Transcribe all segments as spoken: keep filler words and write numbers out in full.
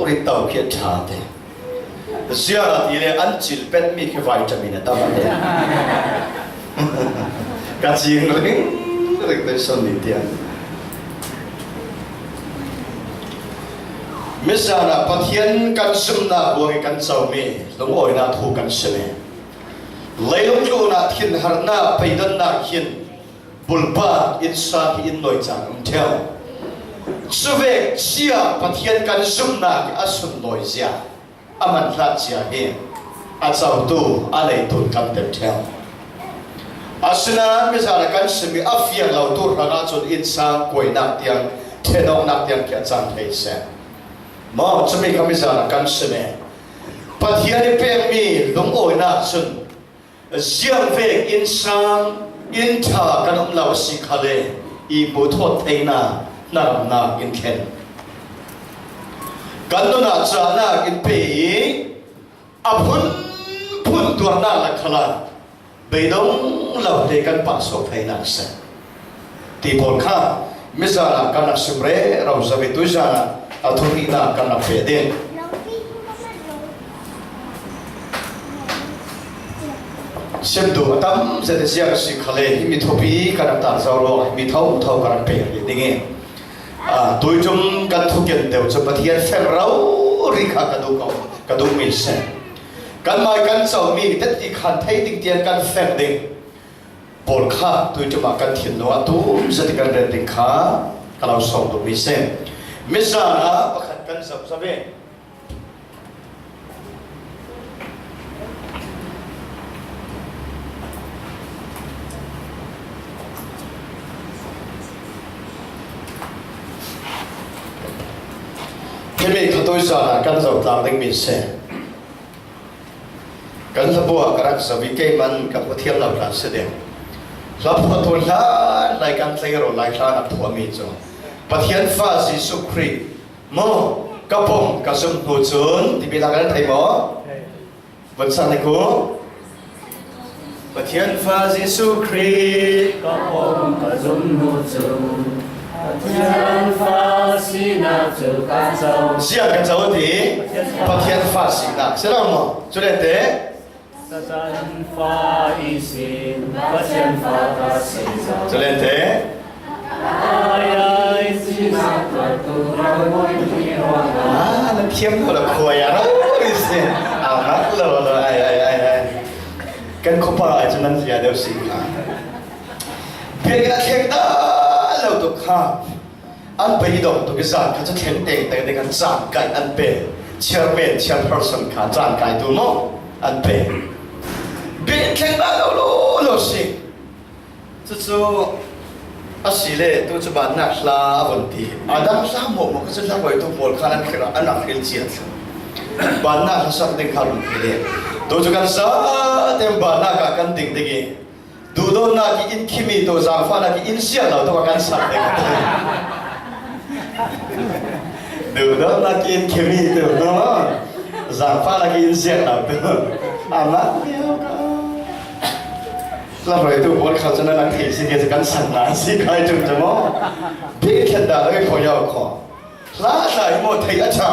rit tau khi a ṭha te. Ziangahtile an cil pet mi khi vitamin a tam a te. Ka cing ring ring te son ni tiang. Mizana Pathian kan zumna buang i kan co mi lungawina thu kan sim e. Leilung tluna thinharna peidonna khin bulpa innsang hi in nawi cang um ṭheu. Chuvek sia Pathian kan zumna hi a sunnawi zia, a manhlat zia hi a cotu a leitun kan tel ṭheu. Asinain mizana kan simi a fiang lotu hrangah cun innsang kuainak tiang, ṭhenawknak tiang khi a cang thei seh. Maw, cumi kha mizana kan simi Pathian i pekmi lungawina cun ziangvek innsang in ṭha kan um lo a si khale i hmuthawt theihna hnaramnak in thlen. Kan nunah cahnak in pe i a phunphun tuarnak le khala beidong lo te kan pahsuak theinak seh. Ti pawl kha mizana kan rak sim rero zo i tuizana a thuhna kan rak pe ding. Sim duh a tam zet a ziak a si khale himi thupi kan rak tak zo ruang himi thotho kan rak pe ding i, a, tuiṭum kan thuken deuh cu Pathian fek rori kha ka duh ko, ka duhmi seh. Kanmai kan comi tetti khan thei ding tiang kan fek ding. Pawl kha tuiṭum ah kan thinlung ah tum zet i kan ret ding kha ka lo sawm duhmi si. Mizana pakhat kan zoh zo ve. Himi kha tuizana kan zoh tlang dingmi si. Kan hlabu ah ka rak zoh i keiman ka hmu thiam lo hlan si ding. Hlaphuah thawn hlan lai kan tleirawl lai hlan a phuahmi cu Pathian fa Jesuh Khrih maw, ka pom ka zum hnu cun timi hla kan thei maw? Van sang ni khu. Pathian fa Jesuh Khrih ka pom ka zum hnu cun Pathian fa sinak cu ka co. Siang ka co ti Pathian fa sinak si lo maw? Cu lente Satan fa ihsin Pathian fa ka si zo. Cu lente ai ai sinak tuahtu ralbawi ti ruangah. Ah, nan thiam lo lo khuai a rori si. A mak lo lo ai ai ai ai. Kan khuapa ai cu nan zia deuh si kha. Biakinn a thleng dah lo tuk kha. An beidong tuk i zan kha cu thleng tengteng ding an cangkai an pe. Chairman, chairperson kha cangkai tu maw an pe. Biakinn thleng dah lo lo lo si. Cucu a si le tu cu bannak hla a vun ti. A dang hla hmuahhmuah kha cu hla hruaitu pawl kha an khirh an rak hril cia thlu. Bannak hla sak ding kha run ti le tu cu kan zate bannak ah kan ding ding i duhdawtnak i in khimi tu, zaangfahnak i in ziah lo tu kan sak ding. Duhdawtnak i in khimi tu, no? Zaangfahnak i in ziah lo tu. Anak lio ka. Hla hruaitu pawl kha cu nan thei si ke cu kan saknak a si kai ṭung cu maw? Biakinn dah lo i phawi au kho. Hla hla i maw thei a ṭha.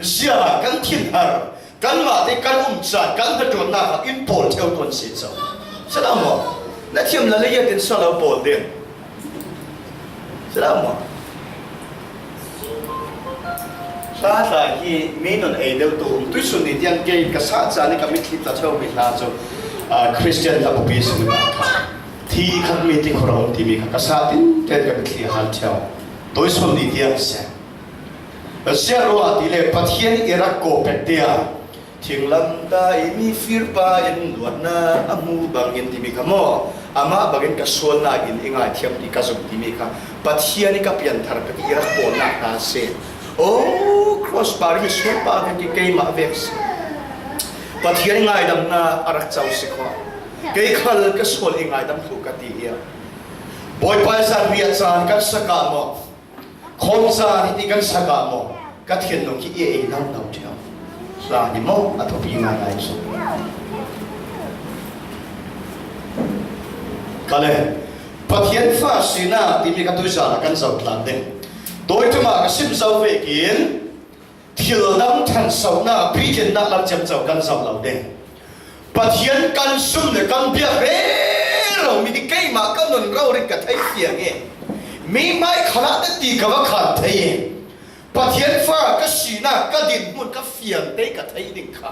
Ziah kan thinhar. Kanmah te kan um caan, kan hnaṭuannak ah in pawl ṭheu tuan si co. Si lo maw? Na thiam la le ia tin so lo pawl ding. Si lo maw? Hla hla hi mi nun ei deuh tu um. Tuisun ni tiang kei ka sa caan i ka mitthli tla ṭheu mi hla cu, aa, Christian hla bupi sung i kha thi khat mi ti khua um timi kha ka sa tin ṭen ka mitthli a hal ṭheu. Tuisun ni tiang si. Ziah ruah ti le Pathian i rak kawh pek tiang thinglamtah i mi firpa in luatnak a hmu bangin timi kha maw? Amah bangin ka sualnak in i ngaithiam ti ka zumh timi kha Pathian i ka pianthar pek i rak kawhnak hna a si. Oh, cross bar i sualpa vek i keimah vek si. Pathian i ngaidamnak a rak co si kho. Kei khal ka sual i ngaidam thlu ka ti i a. Bawipa i zarhriah caan kan sak ah maw? Khawm caan hi ti kan sak ah maw? Ka thinlung hi i ei nauhnau ṭheu. Hla hi maw? A thupi ngaingai cu. Ka le, Pathian fa sinak timi ka tuizan ah kan zoh tlang ding. Tawiṭum ah ka sim zo vekin, Thil dang ṭhansohna, biakinna lam ciamco kan zoh lo ding. Pathian kan zum le kan biak rero mi hi keimah ka nun rori ka thei fiang e. Mi hmai khalah te ti ka va khan thei e. Pathian fa ka sihna, ka dinhmun, ka fiangte ka thei ding kha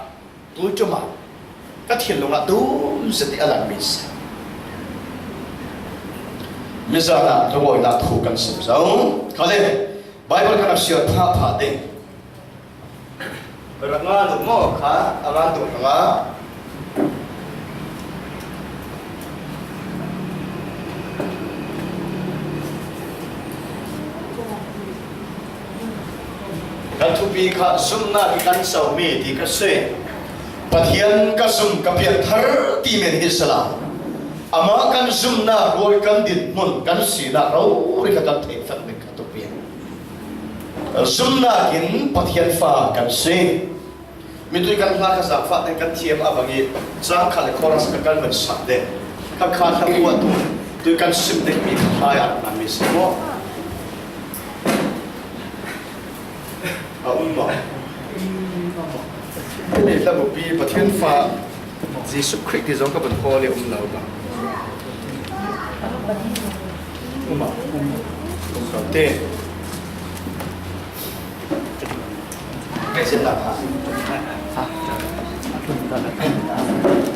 tuiṭum ah ka thinlung ah tum zet i a lang mi si. Mizan ah lungawinak thu kan sim zo. Kha le, Bible kan rak siar phah phah ding. Rak ngan uh maw kha, a ngan duh hnga. Kan thupi kha zumnak hi kan comi ti ka si. Pathian ka zum, ka piangthar ti men hi sala. Amah kan zumnak ruai kan dinhmun, kan sinak rori kha kan theih fek ding kha thupi. Zumnak in Pathian fa kan si. Mitui kan hla kha zangfah ding kan thiam a bang i cang khat le chorus kha kan van sak ding. Kha kha hla buah tu tui kan sim ding mi kha hai a na mi si maw? A um maw? Ni hla bupi Pathian fa Jesuh Khrih ti zong ka van khaw le um lo ba. Um a um. Um lo te.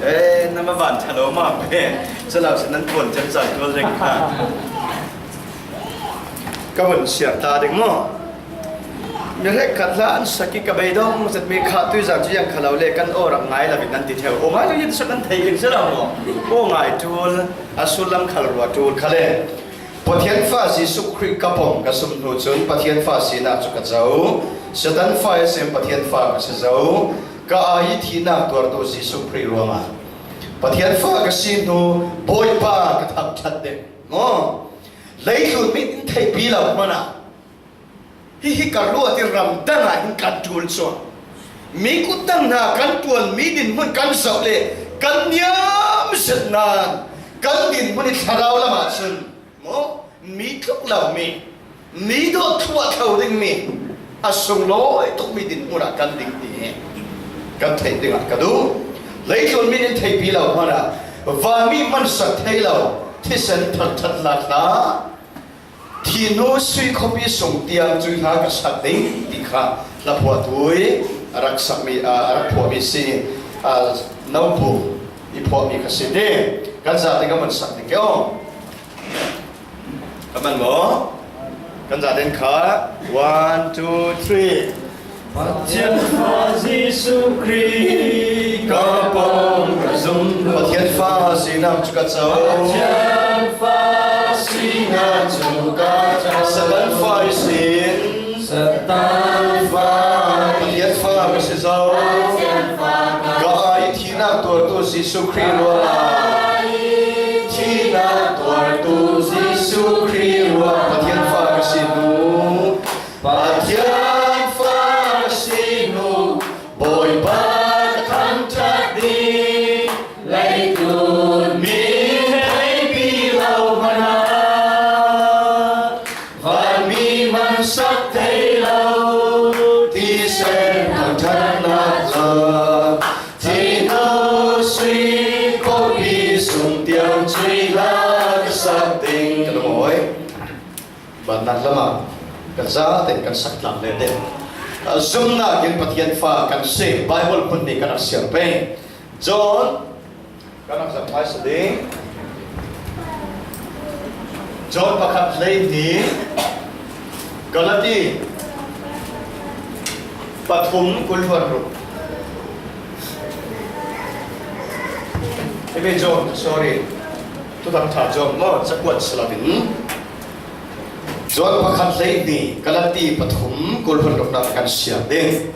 Eh, na ma van thalo ma pe. Chalo se nan pon chan sa tual dek kha. Ka vun siar ta ding maw? Mi hrekkhat hla an sak i ka beidong zet mi kha tuizan cu yang kha lo le kan aw rak ngai lo in nan ti theu. Aw ngai lo in sak kan thei in si lo maw? Aw ngai ṭul, a sullam khal rua ṭul kha le. Pathian fa Jesuh Khrih ka pom ka zum hnu cun Pathian fa sinak cu ka co. Satan fa ihsin Pathian fa ka si zo. Ka ai i thihnak tuartu Jesuh Khrih ruangah Pathian fa ka si hnu Bawipa ka thangṭhat ding. Maw? Leitlun mi in theihpi lo hmanah hihi ka ruat i ramdang ah hin kan ṭul cuang. Mi kutdang hna kan ṭuan, mi dinhmun kan zoh le kan niam zet nain kan dinhmun i thlarau lam ahcun maw, mi tluk lomi, mi dawt thluah thlo dingmi, a sunglawi tukmi dinhmun ah kan ding ti hi kan theih dingah ka duh. Leitlun mi in theihpi lo hmanah vanmi hmansak thei lo thisen thangṭhat hna hna. Thihnu sui khuapi sung tiang cui hla ka sak ding ti kha hlaphuah tui a rak sakmi, a, a rak phuahmi si, a, nopu i phuahmi ka si ding. Kan zate ka man sak ding ke aw. Ka man maw? Kan zate kha. One, two, three. Pathian fa Jesuh Khrih ka pom ka zum. Pathian fa sinak cu ka co. Pathian fa sinak cu ka co. Satan fa ihsin. Satan fa. Pathian fa ka si zo. Pathian fa ka. Ka ai thihnak tuartu Jesuh Khrih ruangah. Ai thihnak tuartu Jesuh Khrih ruangah Pathian fa ka si hnu. Pathian fa ka si hnu, Bawipa ka thangṭhat ding, leitlun mi theihpi lo hmanah, vanmi hmansak thei lo, thisen thangṭhatnak ah, thihnu sui khuapi sung tiang cui hla ka sak ding. Ka lungawi. Bannak lamah kan zate kan sak tlang lete. Zumnak in Pathian fa kan si. Bible hmun nih kan rak siar pei. John, kan rak zam hai si ding. John pakhat hleihnih, Galati pathum kul hluan ruk. Himi John, sorry. Thuthang ṭha John maw, cakuat si lo in. John pakhat hleihnih, Galati pathum kul hluan ruknak kan siar ding.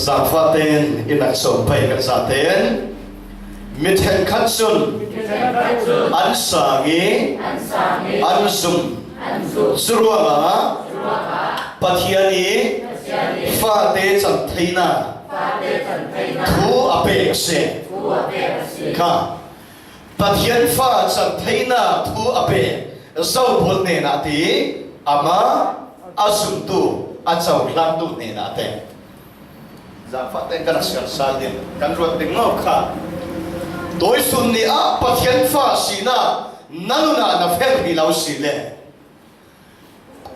Zaangfah tein i nak sawm pei kan zaten. Mi ṭhenkhat cun an sang i an zum. Curuangah Pathian i fate can theihna thu a pek a si. Kha Pathian fa can theihna thu a pek Job hnenah ti, amah a zumtu, a cohlangtu hnenah te. Zaangfah tein kan a sialsal ding, kan ruat ding maw kha. Tuisun ni ah Pathian fa sinak na nunah na fel rih lo si le,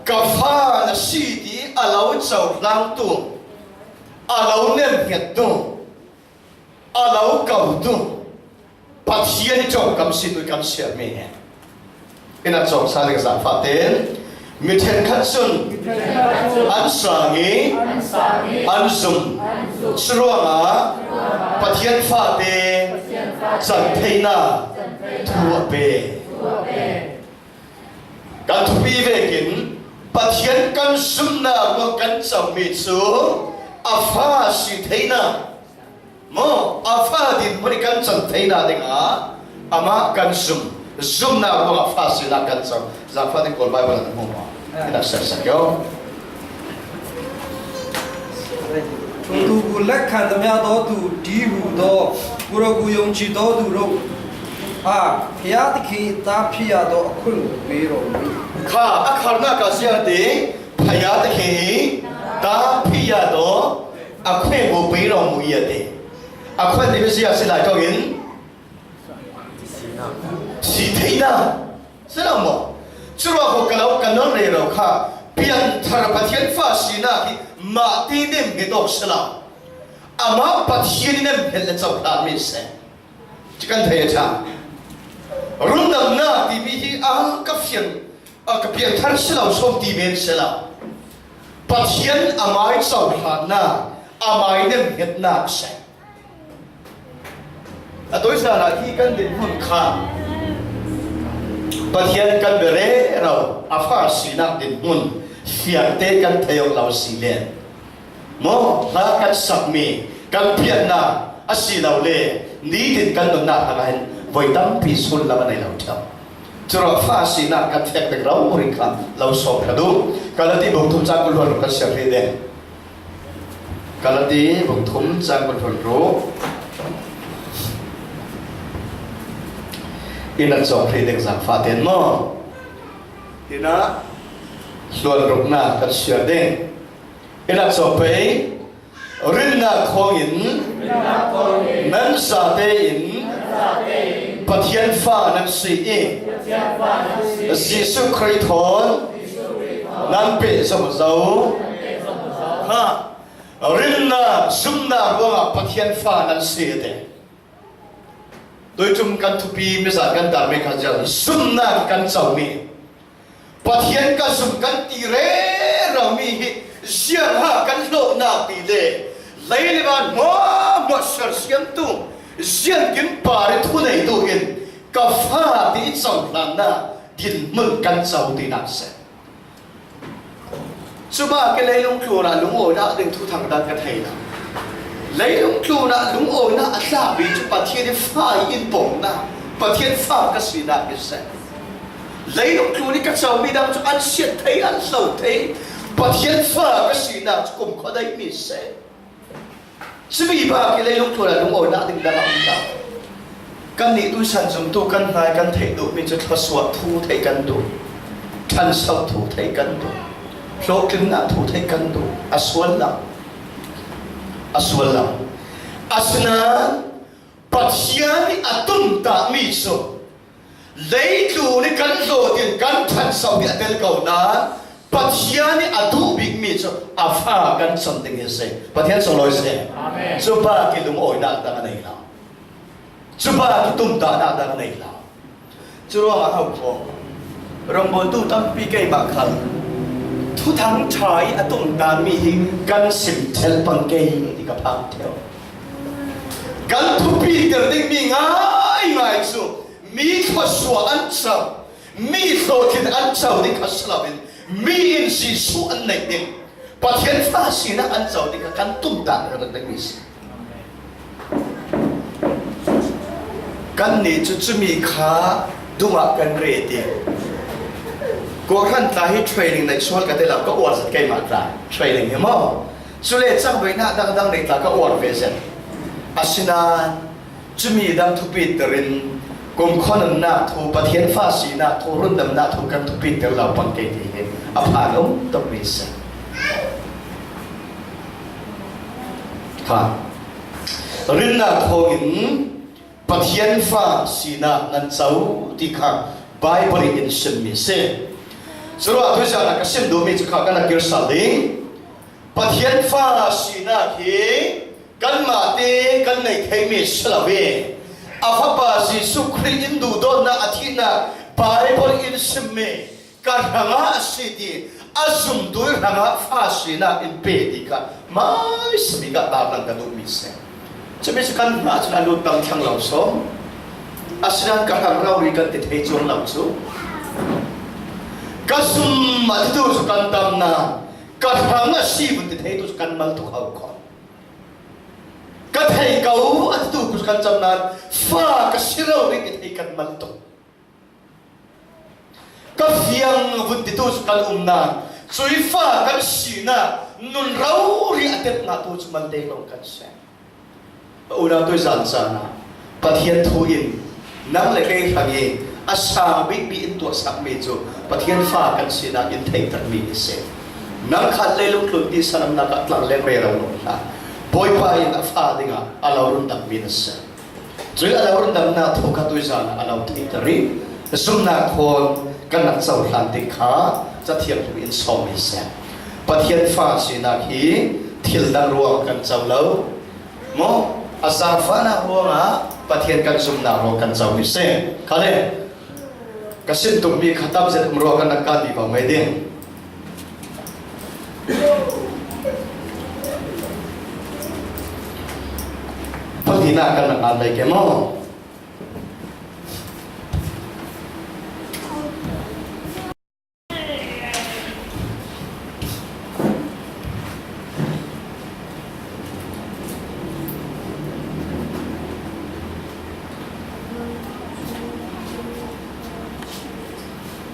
ka fa na si ti a lo cohlangtu, a lo nemhngettu, a lo kotu Pathian i ṭongkam si tu kan siarmi hi. Ina cawk sa ding zaangfah tein mi ṭhenkhat cun an sang i an zum. Curuangah Pathian fate can theihna thu a pe. Kan thupi vekin Pathian kan zumnak ruang kan comi cu a fa si theihna maw, a fa dinhmun i kan can theihna dingah amah kan zum, zumnak ruangah fa sinak kan co. Zaangfah ding Kawl Baibal an hmuh maw? Hi nak sersak ko. ถูกถูกและขันธรรมยาโตถูกดีหูโต บุรกูยงจีโตถูกโรค อ่าพยาธิขีตาพยาโตคุณวีโร Kha a kharnak ah ziang ti, phaya te khi ta phiya daw a khue bu pei rawng mu i a ti. A khuan ti mi zia si lai ṭawng in si theihna si lo maw? Curuah ko ka lo ka non rero kha pianthar Pathian fa sinak hi mah ti nem hi tawk si lo. Amah Pathian i nemhnget le cohlan mi se. Ci kan thei a ṭha. Rundamnak timi hi a ka fian, a ka pianthar si lo, sawm ti men si lo. Pathian amai cohlannak, amai nemhngetnak si. A tuisanah hi kan dinhmun kha Pathian kan bia rero, a fa sinak dinhmun fiangte kan thei awk lo si len. Maw, hla kan sakmi, kan piannak a si lo le, nitin kan nunnak hlakah hin voi tampi sullam a nei lo ṭheu. Curuah fa sinak kan fek ding rori kha lo sawm ka duh. Galati bung thum cang kul hluan ruk kan siar hrih ding. Galati bung thum cang kul hluan ruk. Ina cawk hrih ding zaangfah tein maw? Ina hluan ruknak kan siar ding. Ina cawk pei, rinnak thawngin nan zate in Pathian fa nan si i Jesuh Khrih thawn nan pehzom zo. Ha, rinnak zumnak ruangah Pathian fa nan si a ti. Tuiṭum kan thupi mizan kan tarmi kha ziang zumnak kan comi. Pathian ka zum kan ti rero mi hi ziangha kan hlawhnak ti le lei le van hmuahhmuah sersiamtu ziangkim par i thuneitu in ka fa ti i cohlannak dinhmun kan co tinak si. Cuma ka leilung tlunah lungawinak ding thuthang dan ka thei lo. Leilung tlunah lungawinak a tlakmi cu Pathian i fa i in pongnak, Pathian fa ka sinak hi si. Leilung tlun i ka comi dang cu an siat thei, an hlo thei. Pathian fa ka sinak cu kumkhua daihmi si. Cumi bak i leilung tlunah lungawinak ding dang a um lo. Kannih tuisan zumtu kan hna i kan theih duhmi cu thluasuah thu theih kan duh, ṭhanso thu theih kan duh, hlawhtlinnak thu theih kan duh. A sual lo. A sual lo. Asinain Pathian i a tumtahmi cu leitlun i kan hlawhtling, kan ṭhanso hi a tel ko nain Pathian i a duh bikmi cu a fa kan cam ding hi a si. Pathian sunglawi si. Amen. Cu bak i lungawinak dang a nei lo. Cu bak i tumtahnak dang a nei lo. Curuangah ho kho, rongbawltu tampi keimah khal Thuthang ṭha i a tumtanmi hi kan sim ṭhel pang ke ti ka phak ṭheu. Kan thupiter dingmi ngaingai cu mi thluasuah an co, mi hlawhtling an co ding kha si loin mi in Jesuh an neih ding, Pathian fa sinak an co ding kha kan tumtah ringring dingmi si. Kannih cu cumi kha dungah kan re ti. Kua hran tla hi training nei sual ka ti lo, ka uar zet keimah tla training hi maw? Cule cangveina dangdang nei tla ka uar ve zet. Asinain cumi dang thupiterin kumkhua nunna thu, Pathian fa sina thu, rundamna thu kan thupiter lo pang kei ti hi a pha lo tok mi se. Kha. Rinna thawngin Pathian fa sina nan co ti kha Bible in sim mi si. Curuah tuizan a ka sim duh mi cu kha kan a kirsa ding. Pathian fa sina hi kanmah te kan nei thei mi si lo ve. A Fapa Jesuh Khrih in duhdawtna a thihna Bible in sim mi. Ka hrangah a si ti, a zumtu hrangah fa sinak in pe ti kha hmaisabik ah tarlang ka duhmi si. Cumi cu kan hna cun a lut pang thlang lo so. Asinain ka hrang rori kan ti thei cuang lo cu. Ka zum a titu cu kan tam nain ka hrang a si vun ti thei tu cu kan mal tuk ho kho. Ka thei ko a titu cu kan cam nain fa ka si rori ti thei kan mal tuk. Ka fiang vun titu cu kan um nain cuih fa kan sinak nun rori a tet ngah tu cu mal deng lo kan si. Ka unau tuizan caan ah Pathian thu in nang le kei hrang i a sang bikmi in tuahsakmi cu Pathian fa kan sinak in theihtermi a si. Nang khat leilung tlun ti sanamnak ah tlang leng rero lo hlah. Bawipa in a fa dingah a lo rundammi na si. Cuih a lo rundamnak thu kha tuizan ah a lo theihter i zumnak thawn kan rak cohlan ding kha Cathiang hlu in sawm mi si. Pathian fa sinak hi thil dang ruang kan co lo. Maw? A zaangfahnak ruangah Pathian kan zumnak ruang kan co mi si. Khale. Ka sin tukmi kha tam zet um ruang kan rak kan dih ko ngei ding. Pahnih nak kan rak ngan lei ke maw?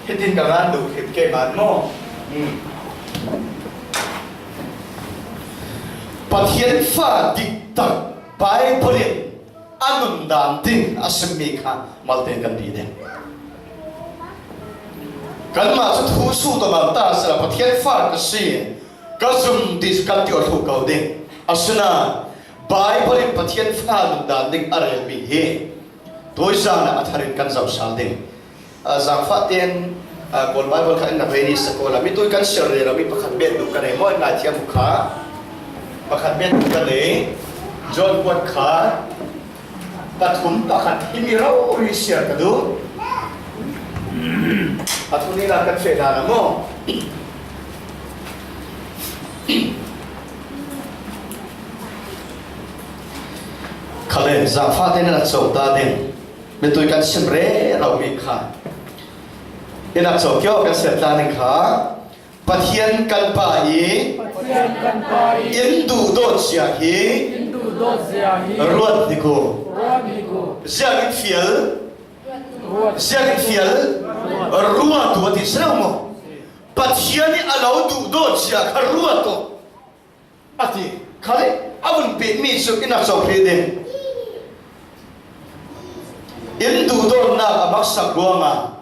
Hitin ka ngan duh hrim keimah maw? Hmm. Pathian fa diktak Bible in a nundan ding a simmi kha malte kan dih ding. Kanmah cu thu suhtuam ta sila Pathian fa ka si, ka zum ti cu kan ti aw thluh ko ding. Asinain Bible in Pathian fa nundan ding a relmi hi tuizan ah a thar in kan zoh sal ding. Ah, zaangfah tein, ah, Kawl Bible kha in na ve ni sa ko la. Mi tui kan siar rero mi pakhat bet duh ka nei maw, in ngaithiam uh kha. Pakhat bet duh ka nei. John kuat kha. Pathum pakhat hi mi rori siar ka duh. Pathum ni la kan feh dan a maw? Khale, zaangfah tein na co ta ding. Mitui kan sim rero mi kha. Ina co kio kan siat tla ning kha. Pathian kan pa i Pathian kan pa i in duh dawt zia hi in duh dawt zia hi ruat dik u. Ruat dik u. Ziang in fial. Ruat. Ziang in fial. Ruat u a ti si lo maw? Pathian i a lo duh dawt zia kha ruat u. A ti, khale, a vun pehmi cu in a co hrih ding. In duhdawtnak a maksak ruangah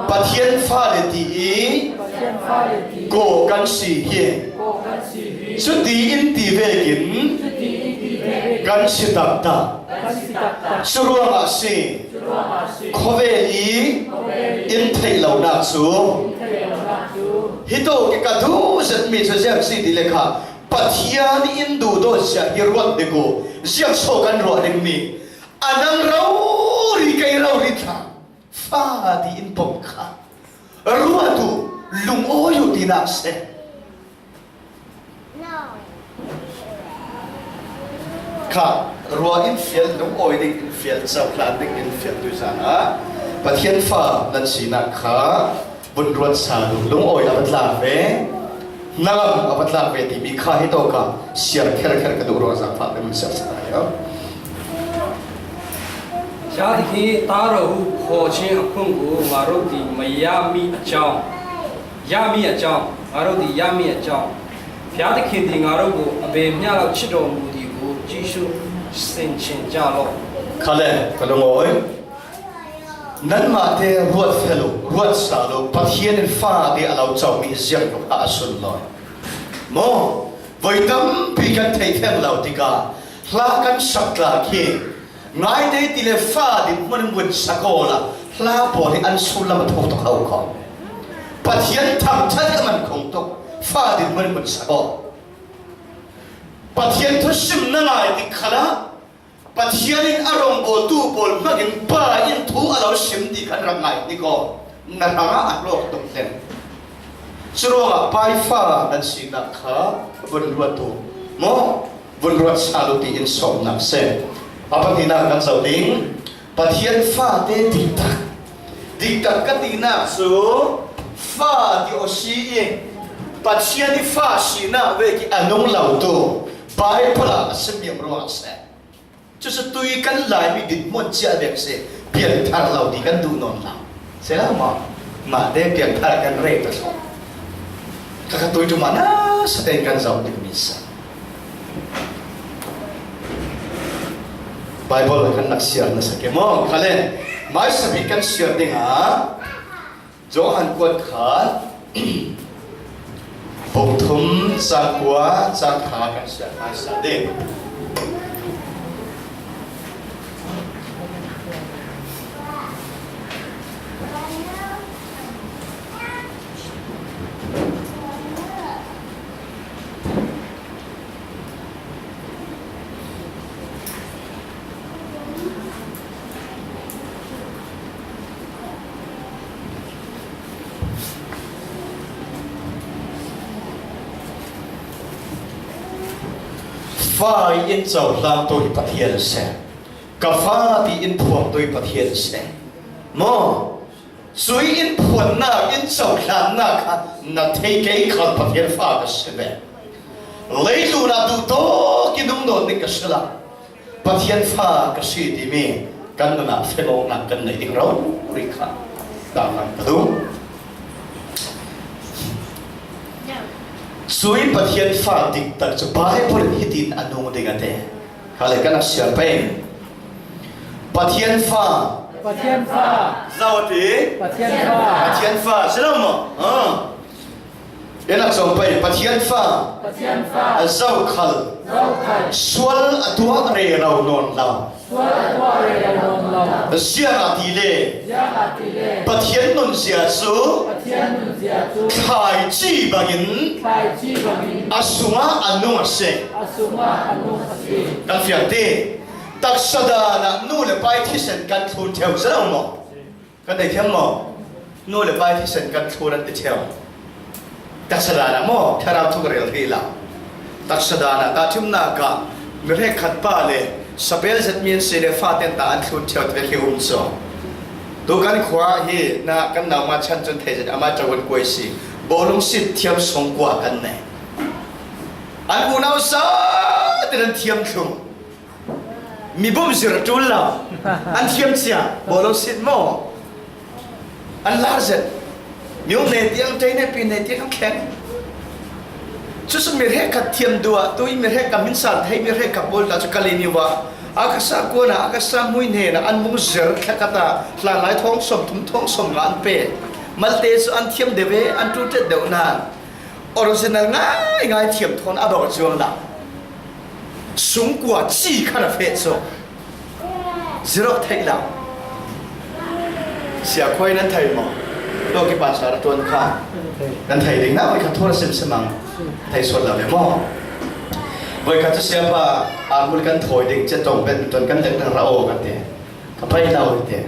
Pathian fale ti i kaw kan si hi. Cuti in ti vekin kan si taktak. Curuangah a si. Khawvel i in theih lonak cu. Hi to ka duh zetmi cu ziang si ti le kha Pathian in duhdawt zia hi ruat dik u. Ziang so kan ruah dingmi a nang rori kei rori thla fa ti in pom kha ruat u, lungawi u tinak si. Kha, ruah in fial, lungawi ding in fial, cohlan ding in fial tuizan ah Pathian fa nan sinak kha vun ruat sa duh, lungawi a va tlak ve, hnangam a va tlak ve timi kha hi tawk ah siar kherkher ka duh ruangah zaangfah kan siar sa lai. ဘုရားသခင် သားတော်ဟုခေါ်ခြင်းအခွင့်ကို ငါတို့သည် မရမည်အကြောင်း၊ ရမည်အကြောင်း၊ ငါတို့သည် ရမည်အကြောင်း၊ ဘုရားသခင်သည် ငါတို့ကို အဘယ်မျှလောက် ချစ်တော်မူသည်ကို ကြည့်ရှုဆင်ခြင်ကြလော့။ Khale, ka lungawi. Nanmah te ruat fel uh, ruat sal uh, Pathian in fa te a lo co mi ziang uh a sun lawi. Maw, voi tampi kan thei theng lo tikah hla kan sak tla khi, ngai te ti le fa dinhmun in vun sak aw la, hla pawl hi an sullam a tho tuk hau ko. Pathian thangṭhat a man khong tuk, fa dinhmun in vun sak aw. Pathian thusim na ngai tik khalah, Pathian in a rawngbawltu pawl hmangin Pa in thu a lo sim ti kan rak ngai ni ko, na hrangah a hlawk tuk hleng. Curuangah Pa i fa nan sinak kha vun ruat uh maw, vun ruat sal uh tiin sawmnak se. A pahnihnak kan zoh ding, Pathian fate diktak. Diktak ka tinak cu fa ti aw si i Pathian i fa sinak vek i a nung lo tu Baibal ah a simmi ruangah a si. Cucu tui kan Laimi dinhmun cia vek si, piangthar lo ti kan duh nawn lo. Si lo maw? Mahte piangthar kan rei ta thlo. Ka ka tui tu mah nasa tein kan zoh ding mi sa. Baibal kan nak siar nasa ke maw? Khale, mai sabi kan siar ding ah, Johan kuat khat, bung thum, cang kua, cang kha kan siar hmaisa ding. Fa i in cohlang tu hi Pathian a si. Ka fa ti in phuang tu hi Pathian a si. Maw? Cui in phuannak, in cohlannak kha na thei kei khal Pathian fa ka si ve. Leitlun ah duhtawk i nung nawn ding ka si lo. Pathian fa ka si timi kan nun ah fengawknak kan neih ding rori kha dah kan ka duh. Cui Pathian fa diktak cu Baibal in hitin a nung ding a ti. Khale kan a siar pei. Pathian fa. Pathian fa. Zo a ti. Pathian fa. Pathian fa. Si lo maw? Ah. Enak zong pei. Pathian fa. Pathian fa. Zokhal. Zokhal. Sual a tuah rero nawn lo. Sual a tuah rero nawn lo. Ziangahtile. Ziangahtile. Pathian nunzia cu. Pathian nunzia cu. Thlaici bangin. Thlaici bangin. A sungah a nung a si. A sungah a nung a si. Kan fiang ti. Taksa dan ah nu le pa i thisen kan thlun ṭheu si lo maw? Kan dei thiam maw? Nu le pa i thisen kan thlun an ti ṭheu. Taksa dan ah maw? Thlarau thu ka rel rih lo. Taksa dan ah tahṭhimnak ah mi hrekkhat pa le sabel zet mi an si le fate ta an thlun ṭheu ti khi um cu. Tu kan khua hi na kan nau ma chan cun thei zet amah ṭawn kuai si. Bawlung sit thiam sung kua kan nei. An unau zat in an thiam thlung. Mi bum zir a ṭul lo. An thiam cia, bawlung sit maw? An lar zet. Mi um ne tiang, tei ne pi ne tiang an thleng. Cucu mi hrekkhat thiam duh ah, tu i mi hrekkhat min sal thei mi hrekkhat pawl ta cu Kalaymyo ah, a ka sa kuan ah, a ka sa hmui hnen ah, an mung zir thlakat ah, hlanlai thawng sawm thum thawng sawm nga an pe. Malte cu an thiam deuh e, an ṭul ṭet deuh nan. Original ngaingai thiam thawn a bawh cuang lo. Sungkua ci khan a feh cu. Zero theih lo. Sia Khuai nan thei maw? Lo ki pastor a tuan kha. Nan thei ding na, voi kha thu a sim sim ang. Thei sual lo le maw? Voi kha cu siapa a hmul kan thawi ding, cia tawng badminton kan lek ding ra aw kan ti. Ka pai lo hi te.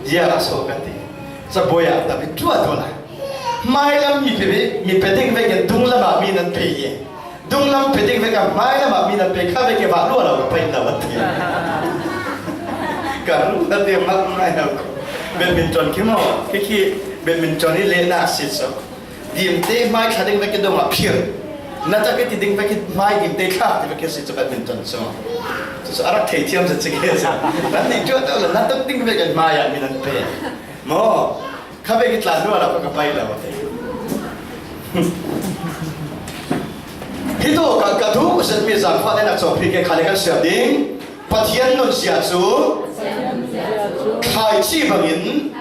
Ziah a so ka ti. Cabuai ah tam i ṭuah ṭuah lai. Hmailam mi pe, mi pe ding vekin dunglam ah mi nan pe i. Dunglam pe ding vekin hmailam ah mi nan pe kha vekin vah lua lo ka pai lo a ti. Ka ru ka ti mak ngai lo. Badminton khi maw? Khi khi badminton i lehnak si cu. Dimte hmai thla ding vekin dong ah phir. Na tak i ti ding vekin hmai dimte thla ti vekin si cu badminton cu. Sa a rak thei thiam sa cik he sa. Nan nih ṭuat awla nan tam ding ve kan hmai ah mi nan pe. Maw? Kha ve ki tlan rual ah ka pai lo. Hi tu ka, ka thu ka set mi zangfah te nak chawk phei ke kha le kan siam ding. Pathian nunzia cu thlaici bangin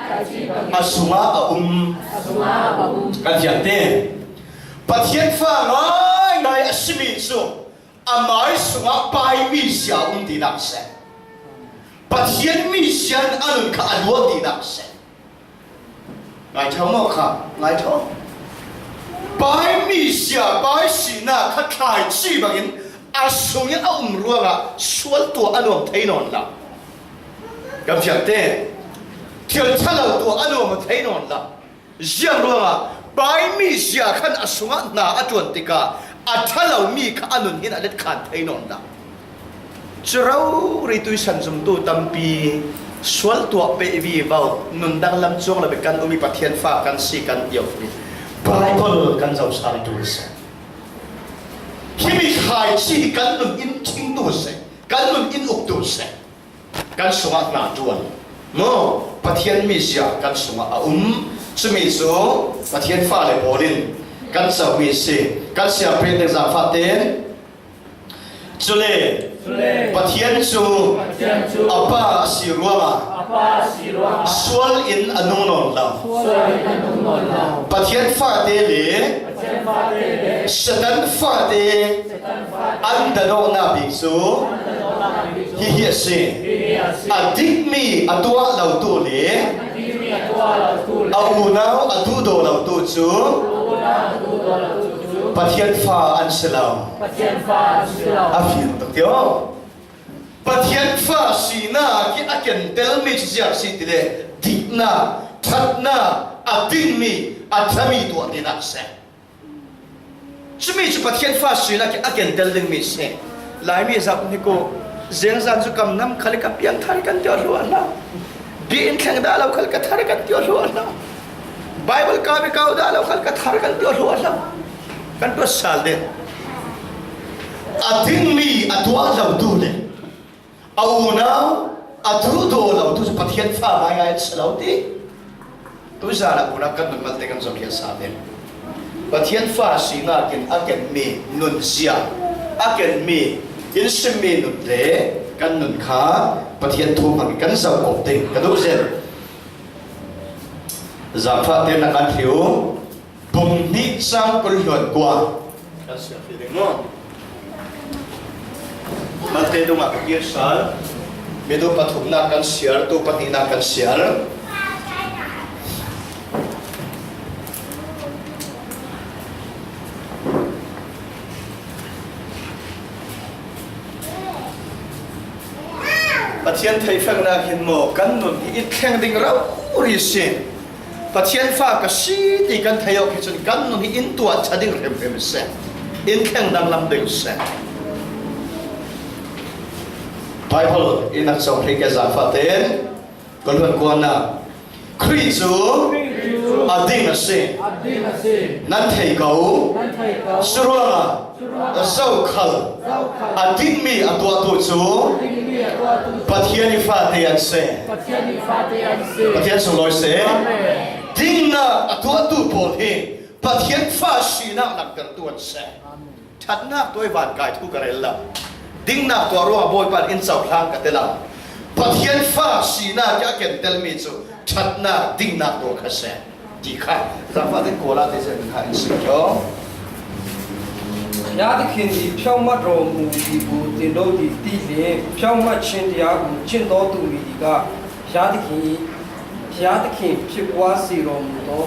a sungah a um. Kan fiang te. Pathian fa ngaingai a simi cu amai sungah pai mizia a um tinak a si. Pathian mizia in a nun kha a luah tinak a si. Ngai ṭhau maw kha? Ngai ṭhau. Pai mizia, pai sinak kha thlaici bangin a sungin a um ruangah sual tuah a nuam thei nawn lo. Kan fiang te. Thil ṭha lo tuah a nuam thei nawn lo. Ziang ruangah pai mizia khan a sungah hna a ṭuan tikah a ṭha lomi kha a nun hin a let khan thei nawn lo. Cu rori tuisan zumtu tampi sual tuah peh vivo, nun danglam cuang lo bik kan um i Pathian fa kan si kan ti awk hi Baibal kan zoh sal tu a si. Himi thlaici hi kan nun in thingtu a si, kan nun in uktu a si. Kan sungah hna ṭuan. Maw, Pathian mizia kan sungah a um. Cumi cu Pathian fale pawl in kan zohmi a si. Kan siam pek ding zangfah tein Cule, Cule, Pathian cu, Pathian cu, a pa a si ruangah, a pa a si ruangah, sual in a nung nawn lo. Sual in a nung nawn lo. Pathian fate le, Pathian fate le, Satan fate, Satan fate, an danawknak bik cu, an danawknak bik cu, hihi a si. Hihi a si. A dikmi a tuah lotu le, a dikmi a tuah lotu le, a unau a duhdaw lotu cu, a unau a duhdaw lotu cu, Pathian fa an si lo. Pathian fa an si lo. A fiang tuk tio. Pathian fa sinak hi a kentelmi cu ziang si ti le diknak, ṭhatnak, a dingmi, a ṭhami tuah tinak si. Cumi cu Pathian fa sinak hi a kentel dingmi si. Laimi zak ni ko, zengzan cu kam nam khal ka piang thar kan tio hluah hlah. Biakinn thleng dah lo khal ka thar kan tio hluah hlah. Baibal kau i kau dah lo khal ka thar kan tio hluah hlah. Kan tuat sal ding. A dingmi a tuah lotu le a unau a duhdaw lotu cu Pathian fa ngaingai an si lo ti. Tuzan ah unau kan nun malte kan zoh khial sal ding. Pathian fa sinak in a kenmi nunzia, a kenmi in simmi nun le kan nun kha Pathian thu hmang in kan zoh kawp ding ka duh zen. Zangfah te na kan hliu, bung hnih cang kul hluan kua. Kan siar fi ding maw? Malte dungah ka kir sal. Mitu pathumnak kan siar, tu pahnihnak kan siar. Pathian theihfengnak hin maw kan nun hi in thleng ding rori si. Pathian fa ka si ti kan theih awk hi cun kan nun hi in tuah ṭha ding hrimhrim si. In thleng danglam ding si. Baibal in a cawng hrih ke zangfah tein kan hluan kuannak Khrih cu a ding a si. Nan thei ko. Curuangah zokhal a dingmi a tuahtu cu Pathian i fate an si. Pathian sunglawi si. Dingnak a tuahtu pawl hi Pathian fa sinak langhtertu an si. Ṭhatnak tuah i van kai thu ka rel lo. Dingnak tuah ruangah Bawipa in cohlang ka ti lo. Pathian fa sinak i a kentelmi cu ṭhatnak, dingnak tuah kha si ti kha zangfah tein Kawl ah te zet hna in sim ko. ဘုရားသခင်သည် ဖြောင့်မတ်တော်မူသည်ကို သင်တို့သည် သိလျှင်၊ ဖြောင့်မတ်ခြင်းတရားကို ကျင့်သောသူမည်သည်ကား၊ ဘုရားသခင်၊ ဘုရားသခင်ဖြစ်ပွားစေတော်မူသော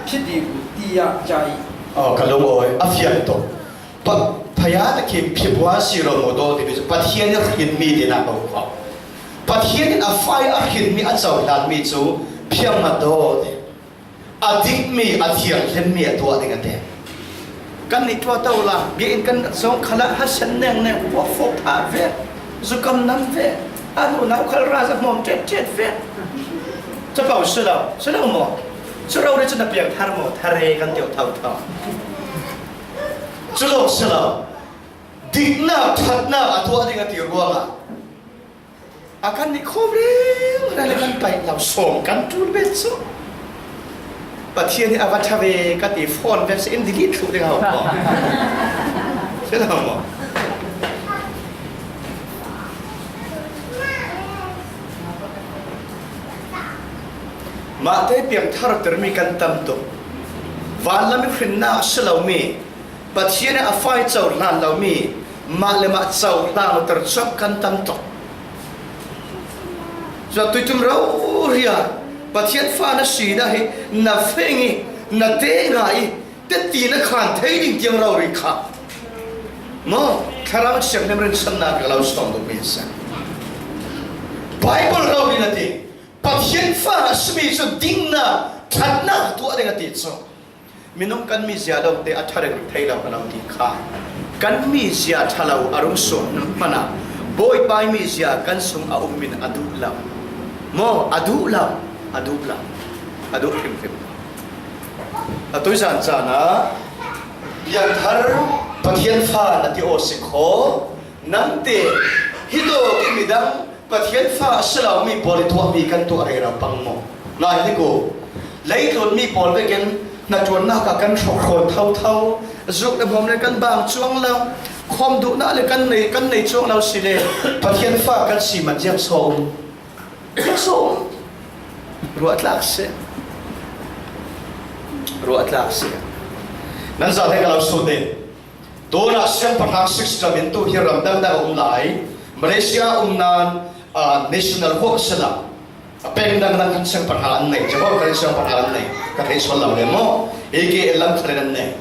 ဖြစ်သည်ကို သိရကြ၏။ အော် ကလုံးဝအဖျက်တော့ Pathian ဖြစ်ပွားစေတော်မူသော Pathian hrinmi tinak a um kho. Pathian in a fa i a hrinmi a cohlanmi cu phiangmat dawh te. A dikmi, a thianghlimmi a tuah ding a ti. Kan nih tuah to la, biakinn kan zong khalah hasen nengnek, puak fawk phah ve, zukam nam ve, a nunau khal ra za hmawm ṭetṭet ve. Capo si lo, si lo maw? Cu rori cu na piang thar maw? Thar e kan tio thotho. Cu lo si lo. Diknak, ṭhatnak a tuah ding a ti ruangah A kan nih khawm reng reng le kan paih lo, sawm kan ṭul ve chu. Pathian hi a va ṭha ve ka ti, phone vek se in delete thluh ding a hau maw? Se lo maw? Mahte piangthar tir mi kan tam tuk. Van lam i hrinna a si lo mi, Pathian a fai cohlan lo mi, mah le mah cohlan lo tir chuak kan tam tuk. Cua tuitum rori a Pathian fa na sina hi na feng i, na te ngai i, te ti na khan thei ding tiang rori kha. Maw, Thlarau Thianghlim rinsanna ka lo sawm duh mi sa. Bible rori na ti, Pathian fa a si mi cu dingna, ṭhatna tuah ding a ti cu. Minung kan mizia dongte a ṭha reng thei lo ka lo ti kha. Kan mizia ṭha lo a rung suak hmanah Bawipa mizia kan sung a um min a duh lo. Maw, a duh lo, a duh lo, a duh hrimhrim. A tuizan caan ah piangthar Pathian fa na ti aw si khaw, nangte hi tawk i midang Pathian fa a si lo mi pawl i tuahmi kan tuah rero pang maw? Ngai hi ko. Leitlun mi pawl vekin hnaṭuannak ah kan hrawkhrawn thotho, zuk le hmawm le kan bang cuang lo, khawm duhnak le kan nei, kan nei cuang lo si le Pathian fa kan si man ziang so um. Ziang so um. Ruahtlak si. Ruahtlak si. Nan zate ka lo sut ding. Tunah siangpahrang six ṭam in tu hi ram dangdang a um lai. Malaysia a um nan, ah, national hawk a si lo. A peng dangdang khan siangpahrang an nei. Jehovah khan siangpahrang an nei. Ka thei sual lo le maw? Ei ke lam khan an nei.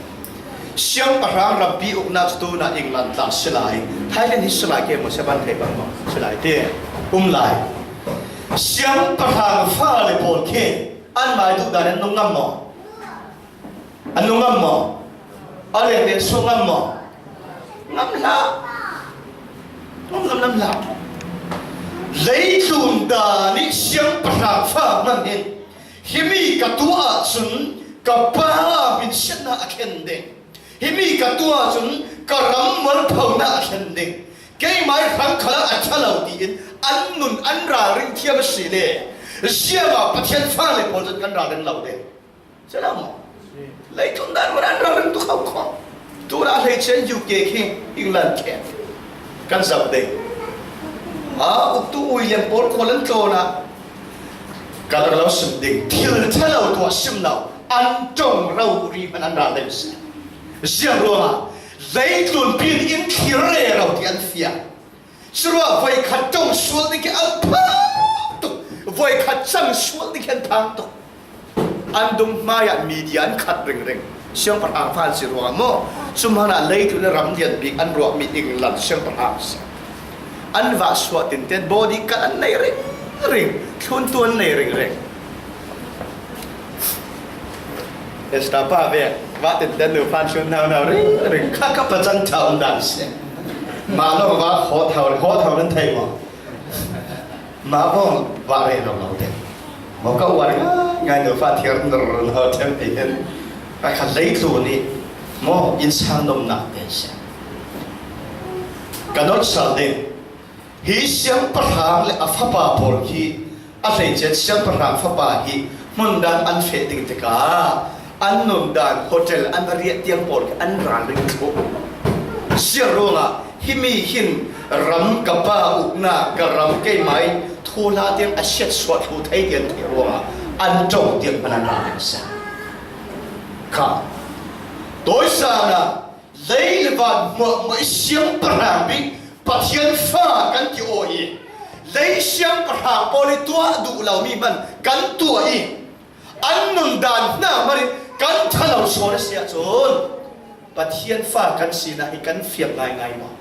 Siangpahrang rampi uknak cu tunah England tla si lai. Thailand hi si lai ke maw? Siapan thei bang maw? Si lai ti. Um lai. Siangpahrang fale pawl khi an mai duh dan an nung ngam maw? An nung ngam maw? A leng le suak ngam maw? Ngam hlah. Ngam, ngam, ngam hlah. Leitlun dan ih siangpahrang fa hmanh hin, himi ka tuah ahcun ka pa hminsiatnak a thlen ding. Himi ka tuah ahcun ka ram mualphonak a thlen ding. Keimah ih hrang khalah a ṭha lo tiin an nun an ralring thiam a si le ziangah Pathian fale pawl cun kan ralring lo ding. Si lo maw? Leitlun dan man an ralring tuk kho kho. Tunah hleice in U K khi England khi kan zoh ding. A uktu William pawl khual an tlawn ah kan lo sim ding. Thil ṭha lo tuah sim lo an ṭong rori hmanh an ralring si. Ziang ruangah leitlun pin in thlir rero ti an fiang. Curuah voikhat ṭong sual ding khi an phang tuk, voikhat cang sual ding khi an phang tuk. An dung hmaiah media an khat ringring. Siangpahrang fa an si ruangah maw? Cu hmanah leitlun ih ram lian bik an ruahmi England siangpahrang si. An vah suah tinten body kan an nei ringring, thluntu an nei ringring. Esta pa ve, vah tinten nu fan sun nau nau ring ring kha ka pacang tha um dan si. Mah lo va khawh tho, khawh tho nan thei maw? Mah bawng vah reh lo lo te. Maw ka uar ngai ngai nu fa thiar nor lo te pe hen. Ka kha leitlun ih maw innsang nomnak te si. Ka nolh sal ding. Hi siangpahrang le a fapa pawl hi a hleice siangpahrang fapa hi hmun dang an feh ding tikah an nun dan hotel an va riah tiang pawl khi an ralring thluh. Ziang ruangah himi hin ram ka pa uknak ka ram keimah ih thuhla tiang a siatsuah thluh thei tiang theih ruangah an ṭong tiang hmanh an ralring sa. Kha. Tawisana Lei le van hmuahhmuah i siangpahrang bik Pathian fa kan ti aw i, lei siangpahrang pawl i tuah duh lomi hmanh kan tuah i, an nun dan hna hmanh in kan ṭha lo sawn a si ahcun Pathian fa kan sinak hi kan fiang ngaingai maw?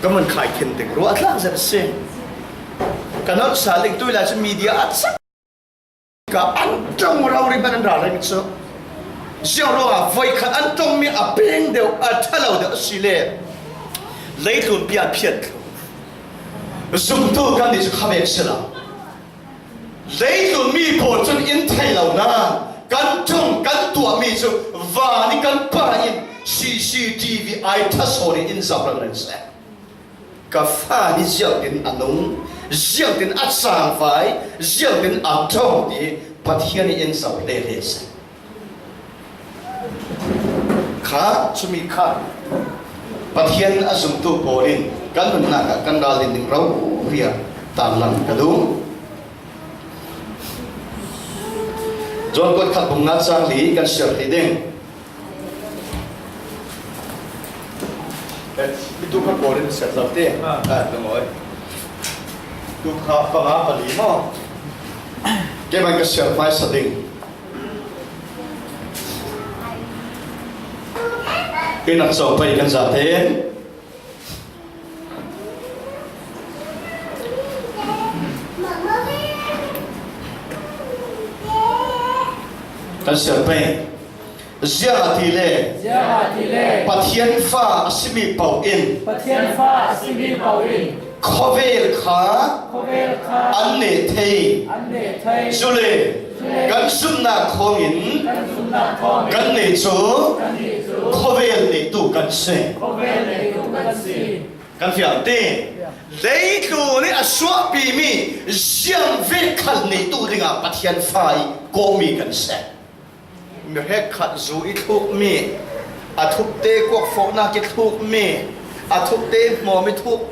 Ka hmun khai khin ding ruah a tlak zet a si. Ka nolh sal ding tu lai cu media a cak. Ka an ṭong rori hmanh an ralring cu ziang ruangah voikhat an ṭongmi a peng deuh, a ṭha lo deuh a si le leitlun pian phian thlu zumtu kan nih cu kha vek si lo. Leitlun mi pawl cun in thei lo nain kan ṭong kan tuahmi cu van i kan Pa in C C T V ai ṭha sawn in in zoh ringring seh. Ka fa hi ziangtin a nung, ziangtin a changvai, ziangtin a ṭhawng ti Pathian in en zo hle hle seh. Kha, chumi kha Pathian a zumtu pawl in kan nunnak ah kan ral din ding rori-a tarlang ka duh. John kuat khat bung nga chang li kan siar thei ding. Eh, mi tu kha pawl in siar zo te. Ah. Ah, lungawi. Tu kha panga pali maw. Keimah ka siar hmaisa ding. Inn ah chawk pai kan zate. Kan siar pai. Ziangahtile, ziangahtile, Pathian fa a simi pawl in, Pathian fa a simi pawl in, khawvel kha, khawvel kha, an neh thei. An neh thei. Chule, chule, kan zumna khawngin, kan zumna khawngin, kan neh chu, kan neh chu, khawvel nehtu kan si. Khawvel nehtu kan si. Kan fiam te. Leitlun in a suahpi mi ziangvek khat nehtu dingah Pathian fa i kawhmi kan si. Mi hrekkhat zu i thluk mi, a thukte kuakfawhnak i thluk mi, a thukte hmawm i thluk,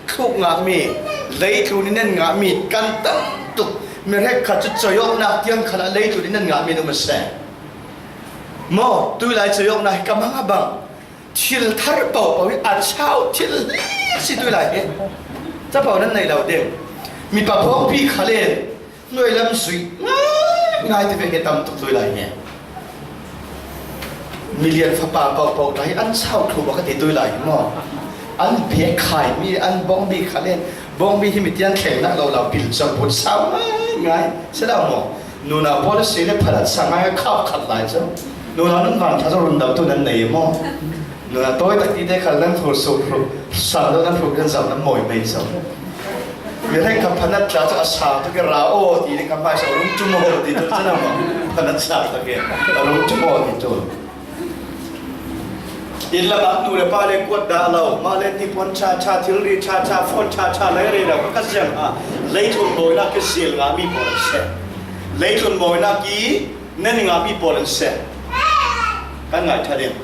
thluk ngah mi, leitlun i nen ngah mi kan tam tuk. Mi hrekkhat cu cawiawknak tiang khalah leitlun i nen ngah mi an um a si. Maw, tuilai cawiawknak hi ka mang a bang. Thil thar pohpoh hi a chau thil hle si tuilai hi. Capo nan nei lo ding. Mipa pawngpi khal in hnuai lam zui ngai ngai ti ve hi tam tuk tuilai hi. Milian fapa pohpoh ta hi an chau thlu bak a ti tuilai hi maw? An bia khai mi, an bawngbi khal in, bawngbi hi mi tiang thleng nak lo lo bil chau put sau ngai ngai. Si lo maw? Nuna policy le phalat sa ngai khap khat lai chau. Nuna nun van tha chau run dam tu nan nei maw? Nuna tawi tak ti te khal nan thur su ru, sa lo nan thur kan zam nan mawi mai chau. Mi reng kha phanat tla chu a sa tu ke ra o ti ni ka mai sa rung tu maw ti tu chana maw? Phanat sa ta ke. Rung tu maw ti tu. Inn lamah nu le pa le kuat dah lo, mah le hnipuan ṭha ṭha, thilri ṭha ṭha, phone ṭha ṭha lei rei lo kha ka ziang a, leitlun mawinak i zil ngahmi pawl an si. Leitlun mawinak i nen ngahmi pawl an si. Kan ngai ṭha ding.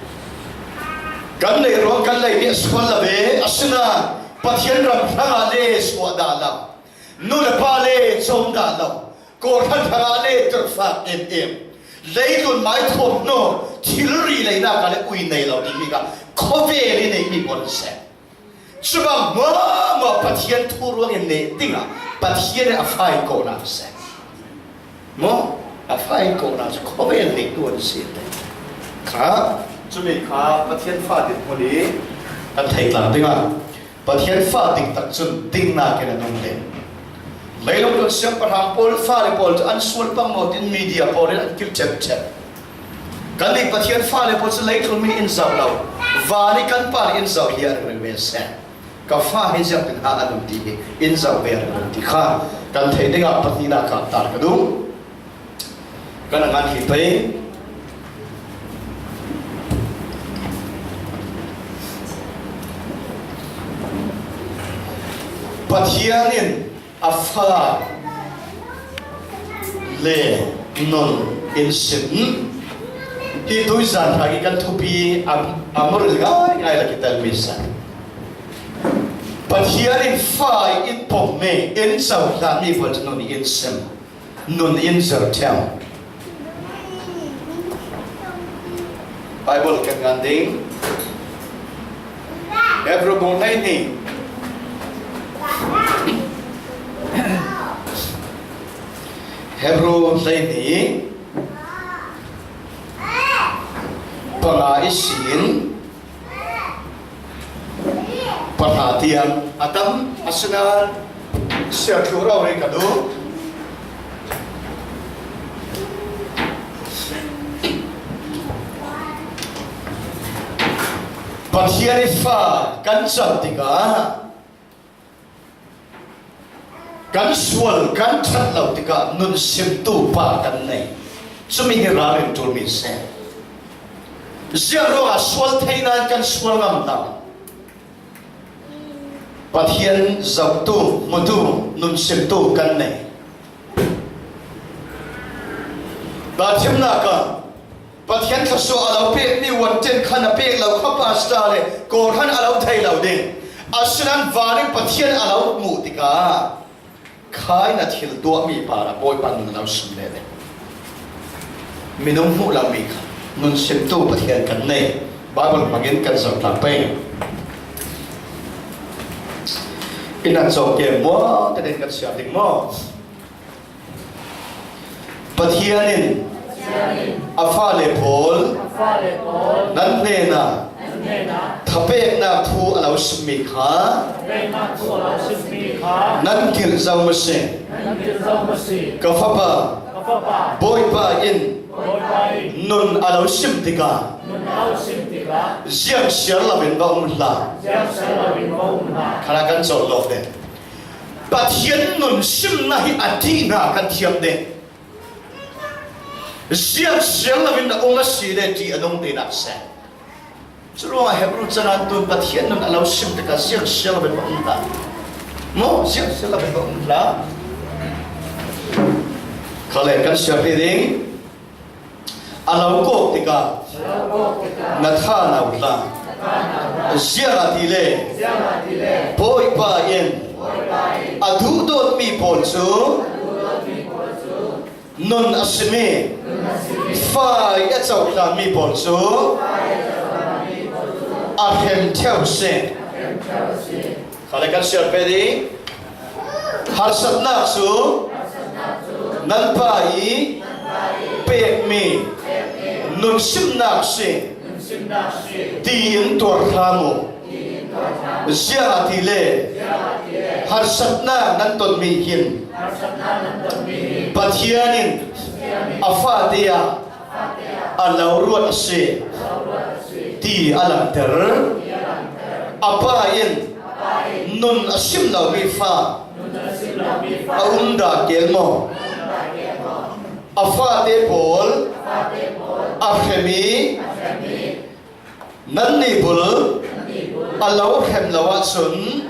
Kan neih ruang kan lei nih a sual lo ve, asinain Pathian ram hrangah le suah dah lo. Nu le pa le cawm dah lo. Kawhhran hrangah le tirhfak em em. Leitlun mai thuam hnu thilri leinak ah le ui nei lo ding mi kha khawvel i neihmi pawl an si. Cubang hmuahhmuah Pathian thu ruangin neh dingah Pathian in a fa in kawhnak a si. Maw? A fa in kawhnak cu khawvel nehtu an si te. Kha, cumi kha Pathian fa dinhmun i kan theih tlang dingah Pathian fa diktak cun dingnak in a nung len. Leilung tlun siangpahrang pawl, fale pawl cu an sual pang maw tin media pawl in an kilh ṭhepṭhep. Kannih Pathian fale pawl cu leitlun mi in zoh lo, van i kan pa nih in zoh hi a ringring ve a si. Ka fa hi ziangtin ha a nung ti hi in zoh ve a ringring ti kha kan theih dingah pahnihnak kah tar ka duh. Kan a ngan hi pei. Pathian in a fa le nun in sim. Hi tuizan hra i kan thupi a, a muril ngai ngai la kitel mi sa. Pathian in fa in pom mi in zohlan mi pawl cu nun in sim. Nun in zir ṭheu. Bible kan ngan ding. Hebru bung hleihnih. Hebru hleihnih. Panga ihsin pahra tiang a tam, asinain siar thluh rori ka duh. Pathian i fa kan cam tikah kan sual kan ṭhat lo tikah nun simtu pa kan nei. Cumi hi ralrin ṭulmi a si. Ziang ruangah sual thei nain kan sual ngam lo. Pathian zohtu, hmutu, nunsimtu kan nei. Tahṭhimnak ah Pathian thluasuah a lo pekmi wanten khan a pek lo kha pastor le kawhhran a lo thei lo ding. Asinain van in Pathian a lo hmuh tikah kha in a thil tuahmi parah Bawipa nun a lo sim leh ding. Minung hmuh lomi kha nunsimtu Pathian kan nei. Bible hmangin kan zoh tlang pei. Inn ah cawk ke maw, tein kan siar ding maw? Pathian in a fale pawl nan hnenah thapeknak thu a lo simmi kha nan kilh zo maw si. Ka fapa, Bawipa in nun a lo sim tikah ziang siar loin va um hlah. Kha kan zoh lawk ding. Pathian nun simna hi a ṭih hna kan thiam ding. Ziang siar loin a um a si le ṭih a nung tinak si. Curuangah Hebru caran tun Pathian nun a lo sim tikah ziang siar loin va um hlah. Maw, ziang siar loin va um hlah. Kha le kan siar ṭheh ding. A lo kawk tikah na tha na uh hlah. Ziangahtile Bawipa in a duhdawtmi pawl cu nun a simi, fa i a cohlanmi pawl cu a hrem ṭheu si. Kha le kan siar peh ding. Harsatnak cu nan Pa i pekmi nunsimnak si, tiin tuar hram u. Ziangahtile harsatnak nan tonmi hin Pathian in a fate ah a lo ruat a si, ti a langhter. A pa in nun a sim lomi fa a um dah kel maw? A fate pawl a hrem i, nannih bul a lo hrem lo ahcun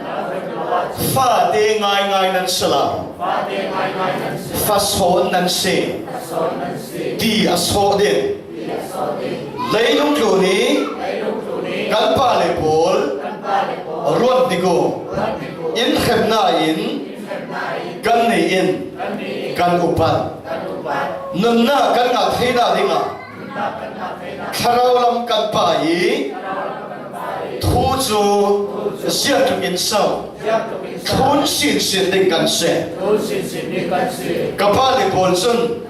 fate ngaingai nan si lo, fa sawn nan si, ti a sawh ding. Leilung tlun i kan pale pawl ruat dik u. Inn hrem nain kannih in kan upat. Nunnak kan ngah theinak dingah thlarau lam kan Pa i thu cu ziangtluk in so thlun sinsin ding kan si. Ka pale pawl cun,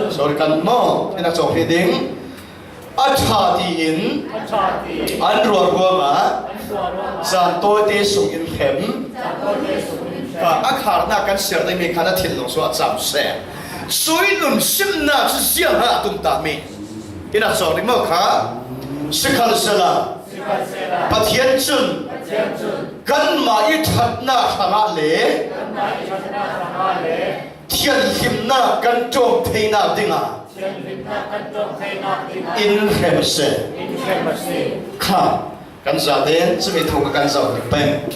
sorry, kan maw, inn a cawk hrih ding. A ṭha tiin an ruah ruangah zan tawite sung in hrem. Ka a kharnak kan siar dingmi kha na thinlung cu a cam seh. Sui nun simnak cu ziang ah a tumtahmi inn a cawk ding maw kha? Sikhalsehla Pathian cun kanmah i ṭhatnak hrangah le thianhlimnak kan ṭawm theinak dingah in hrem a si. Kha kan zaten cumi thawk kan zoh peng.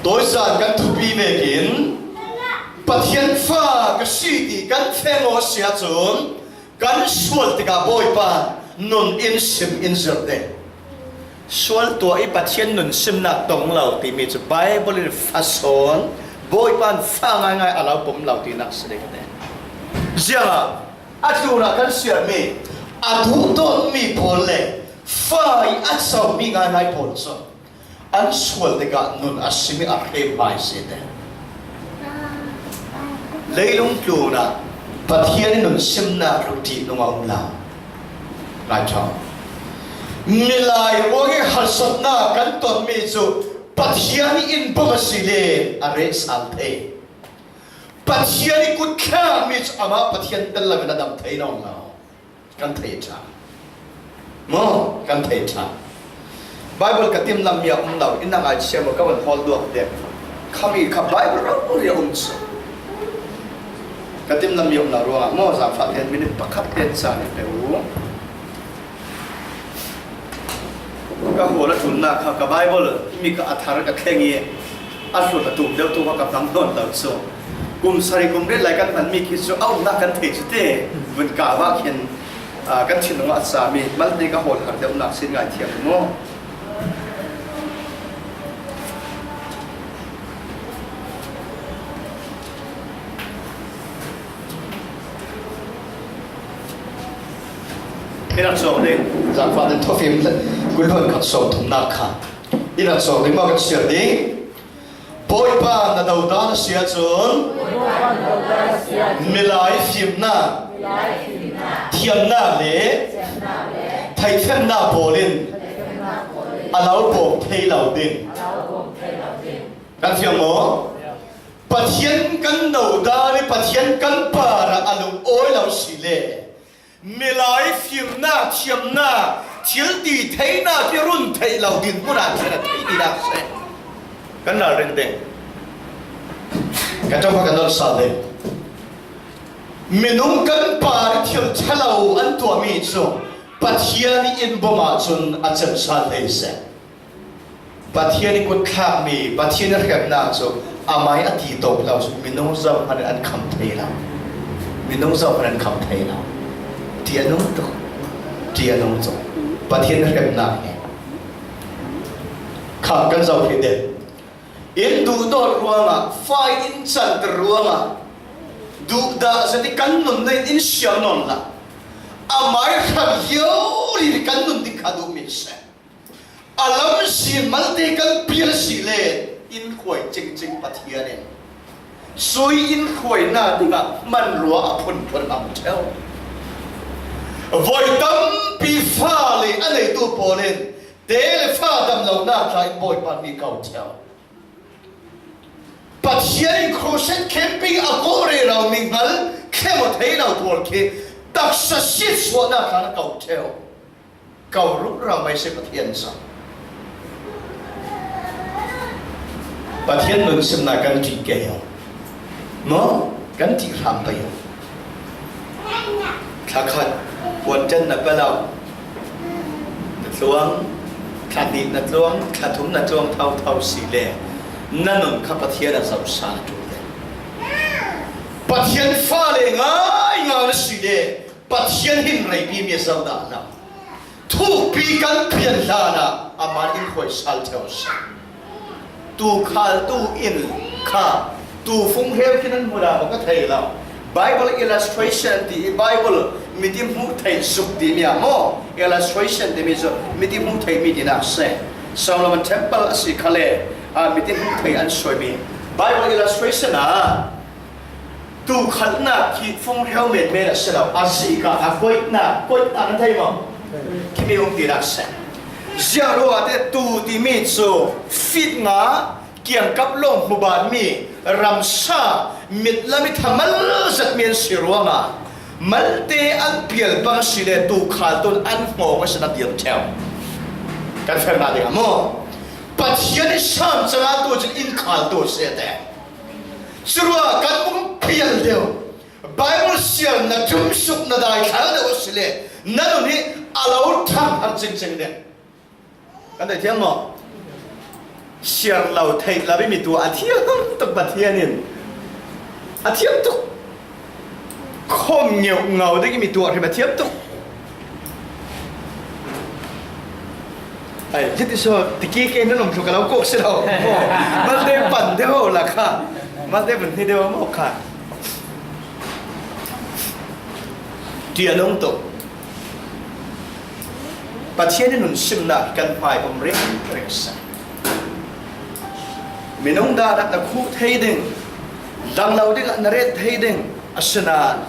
Tawizan kan thupi vekin Pathian fa ka si ti kan feh awk a si ahcun kan sual tikah Bawipa nun in sim in zirh ding. Sual tuah i Pathian nun simnak tong lo timi cu Baibal in fa sawn, Bawipa in fa ngaingai a lo pom lo tinak si ding a si. Ziangah a tlunah kan siarmi a duhdawtmi pawl le fa i a comi ngaingai pawl cu an sual tikah nun a simi a hrem hmai si te. Leilung tlunah Pathian i nun simnak ru ṭihnung a um lo. Ngai ṭhawng. Milai ruang i harsatnak kan tonmi cu Pathian i inn bawm a si le a reh sal thei. Pathian i kut thlakmi cu amah Pathian tel loin a dam thei nawn lo. Kan thei ṭha. Maw, kan thei ṭha. Baibal ka timlammi a um lo, inn a ngaisiam u ka van hawl duak dek. Khami kha Baibal rori a um cu. Ka timlammi a um lo ruangah maw, zaangfah tein minit pakhat tein caan i pe u. Ka hall a ṭulna kha ka Bible i mi ka a thar ka thleng i a hlun a tum deuh tu kha ka hmang nawn lo chu. Kum sarih kum riat lai kan hman mi khi chu a umna kan thei chu te. Vun ka vak hin, a, kan thinlung a cha mi malte ka hall har deuh nak sin ngai thiam maw? Ina chawk ding, zangfah ding thawfim kul hluan khat sawm thumna kha. Ina chawk ding maw kan siar ding. Bawipa na dodan a si ahcun, milai fimnak thiamnak le theihfemnak pawl in a lo bawm thei lo ding. Kan fiang maw? Pathian kan dodan i Pathian kan parah a lungawi lo si le, milai fimnak, thiamnak, thil ti theinak i run theih lo dinhmun ah khin a thei dinak si. Kan ralring ding. Kan ṭongkam kan don sal ding. Minung kan par i thil ṭha lo an tuahmi cu Pathian i inn bawm ahcun a cem sal hlei seh. Pathian i kut thlakmi, Pathian i hremnak cu amai a ti tawk lo cu minung zohman an kham thei lo. Minung zohman an kham thei lo. Ṭialnung tuk. Ṭialnung tuk. Pathian i hremnak hi kha kan zoh hrih deuh. In duhdawt ruangah, fa in canter ruangah, duhdah zet i kan nunnak in siam nawn lo. Amai hran lio rih kan nun ding kha duhmi a si. A lamzin malte kan pial si le in hruai cingcing Pathian in sui in hruaina dingah hmanrua a phunphun a hmu ṭheu. Voi tampi fale a neitu pawl in te le fa damlonak tla in Bawipa mi ko ṭheu. Pathian in crusade camping a kawh rero mi hngal thleng aw thei lo pawl khi taksa siatsuahnak tla na ko ṭheu. Ko ruk rau mai si Pathian zong. Pathian lungsimnak kan ṭih kei aw. Maw? Kan ṭih hram pei aw. Thla khat puan ṭan na pe lo. Na tluang, thla hnih na tluang, thla thum na tluang thotho si le na nun kha Pathian a zoh sa a ṭul le. Pathian fale ngaingai na si le Pathian hin reipi mi a zoh dah lo. Thukpi kan pian hlanah amah in hruai sal ṭheu a si. Tuukhaltu in kha, tuu fung hreu khin an hmu dah maw ka thei lo. Bible illustration ti i Bible miti hmuh theih zuk timi ah maw? Illustration timi cu miti hmuh theihmi tinak a si. Solomon Temple a si khale, ah, miti hmuh theih an suaimi. Bible illustration ah, tuukhalnak khi fung hreu menmen a si lo, a zika a koihnak, koihnak na thei maw? Khimi um tinak si. Ziah ruangah te tuu timi cu feet nga kiangkap lawng hmu banmi ramsa mitlam i thamal zetmi an si ruangah malte an pial pang a si le tuukhal tun an hngawng a si na pial ṭheu. Kan fiannak dingah maw? Pathian i sam cangah tu cun in khal tu a si te. Curuah kan um pial deuh. Bible siar na ṭum suk na dai thla deuh a si le na nun hi a lo ṭhang har cingcing deuh. Kan dai thiam maw? Siar lo theih lo mi tu a thiam tuk Pathian in. A thiam tuk. Khom ngeu ngau ding i mi tuah hrim a thiam tuk. Ai, hiti saw, tiki ke nan um thlu ka lo kawk si lo. Malte pan deuh la kha. Malte pan hni deuh maw kha. Ṭialung tuk. Pathian in nun simnak kan hmai um ringring sa. Minung dan ah na khuh thei ding, dang lo ding ah na ret thei ding, asinain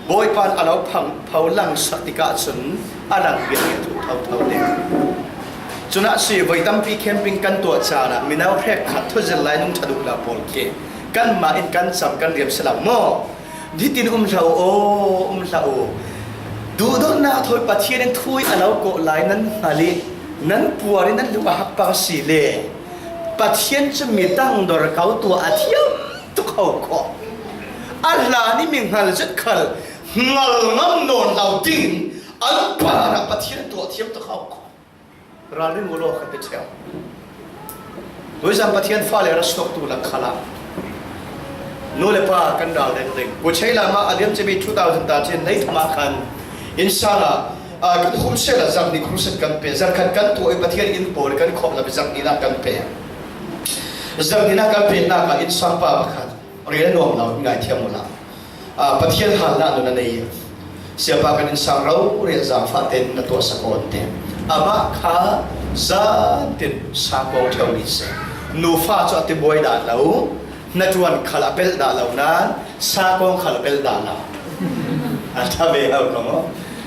Bawipa in a lo phang pho lang sak tikah cun a lang biak in a thuk thotho ding. Cun a si, voi tampi camping kan tuah caan ah mino hrekkhat thuzirh lai nung ṭha duh lo pawl khi kanmah in kan cam kan riam si lo maw? Nitin um hlah aw, um hlah aw. Duhdawtnak thawi Pathian in thu i a lo kawh lai nan hngal i nan puar i nan lung a hak pang si le Pathian cu mi tangdor ko tu a thiam tuk ho khawh. A hlan i mi hngal zet khal hngal ngam nawn lo ding an parah Pathian tu a thiam tuk ho khawh. Ralring u law ka ti ṭheu. Tuizan Pathian fa le ra suaktu lak khalah nu le pa kan ral deng ding. Kuchei lama a liam cemi two thousand ta chin nei thama khan innsanga, a, kan khumsel a zarhni khumsel kan pe, zarhkhat kan tuah i Pathian in pawl kan khawm la zarhnina kan pe. Zarhnina kan pe naka innsang pa pakhat rel nuam lo ngaithiam u la. A, Pathian halna nun a nei. Siapa kan innsang rori a zangfah ten na tuahsak awn te. Amah kha zantin sakawng ṭheu ni se. Nufa chu a tibuai dah lo. Hnaṭuan khal a pelh dah lo nan sakawng khal a pelh dah lo. A ṭha ve hau ko maw?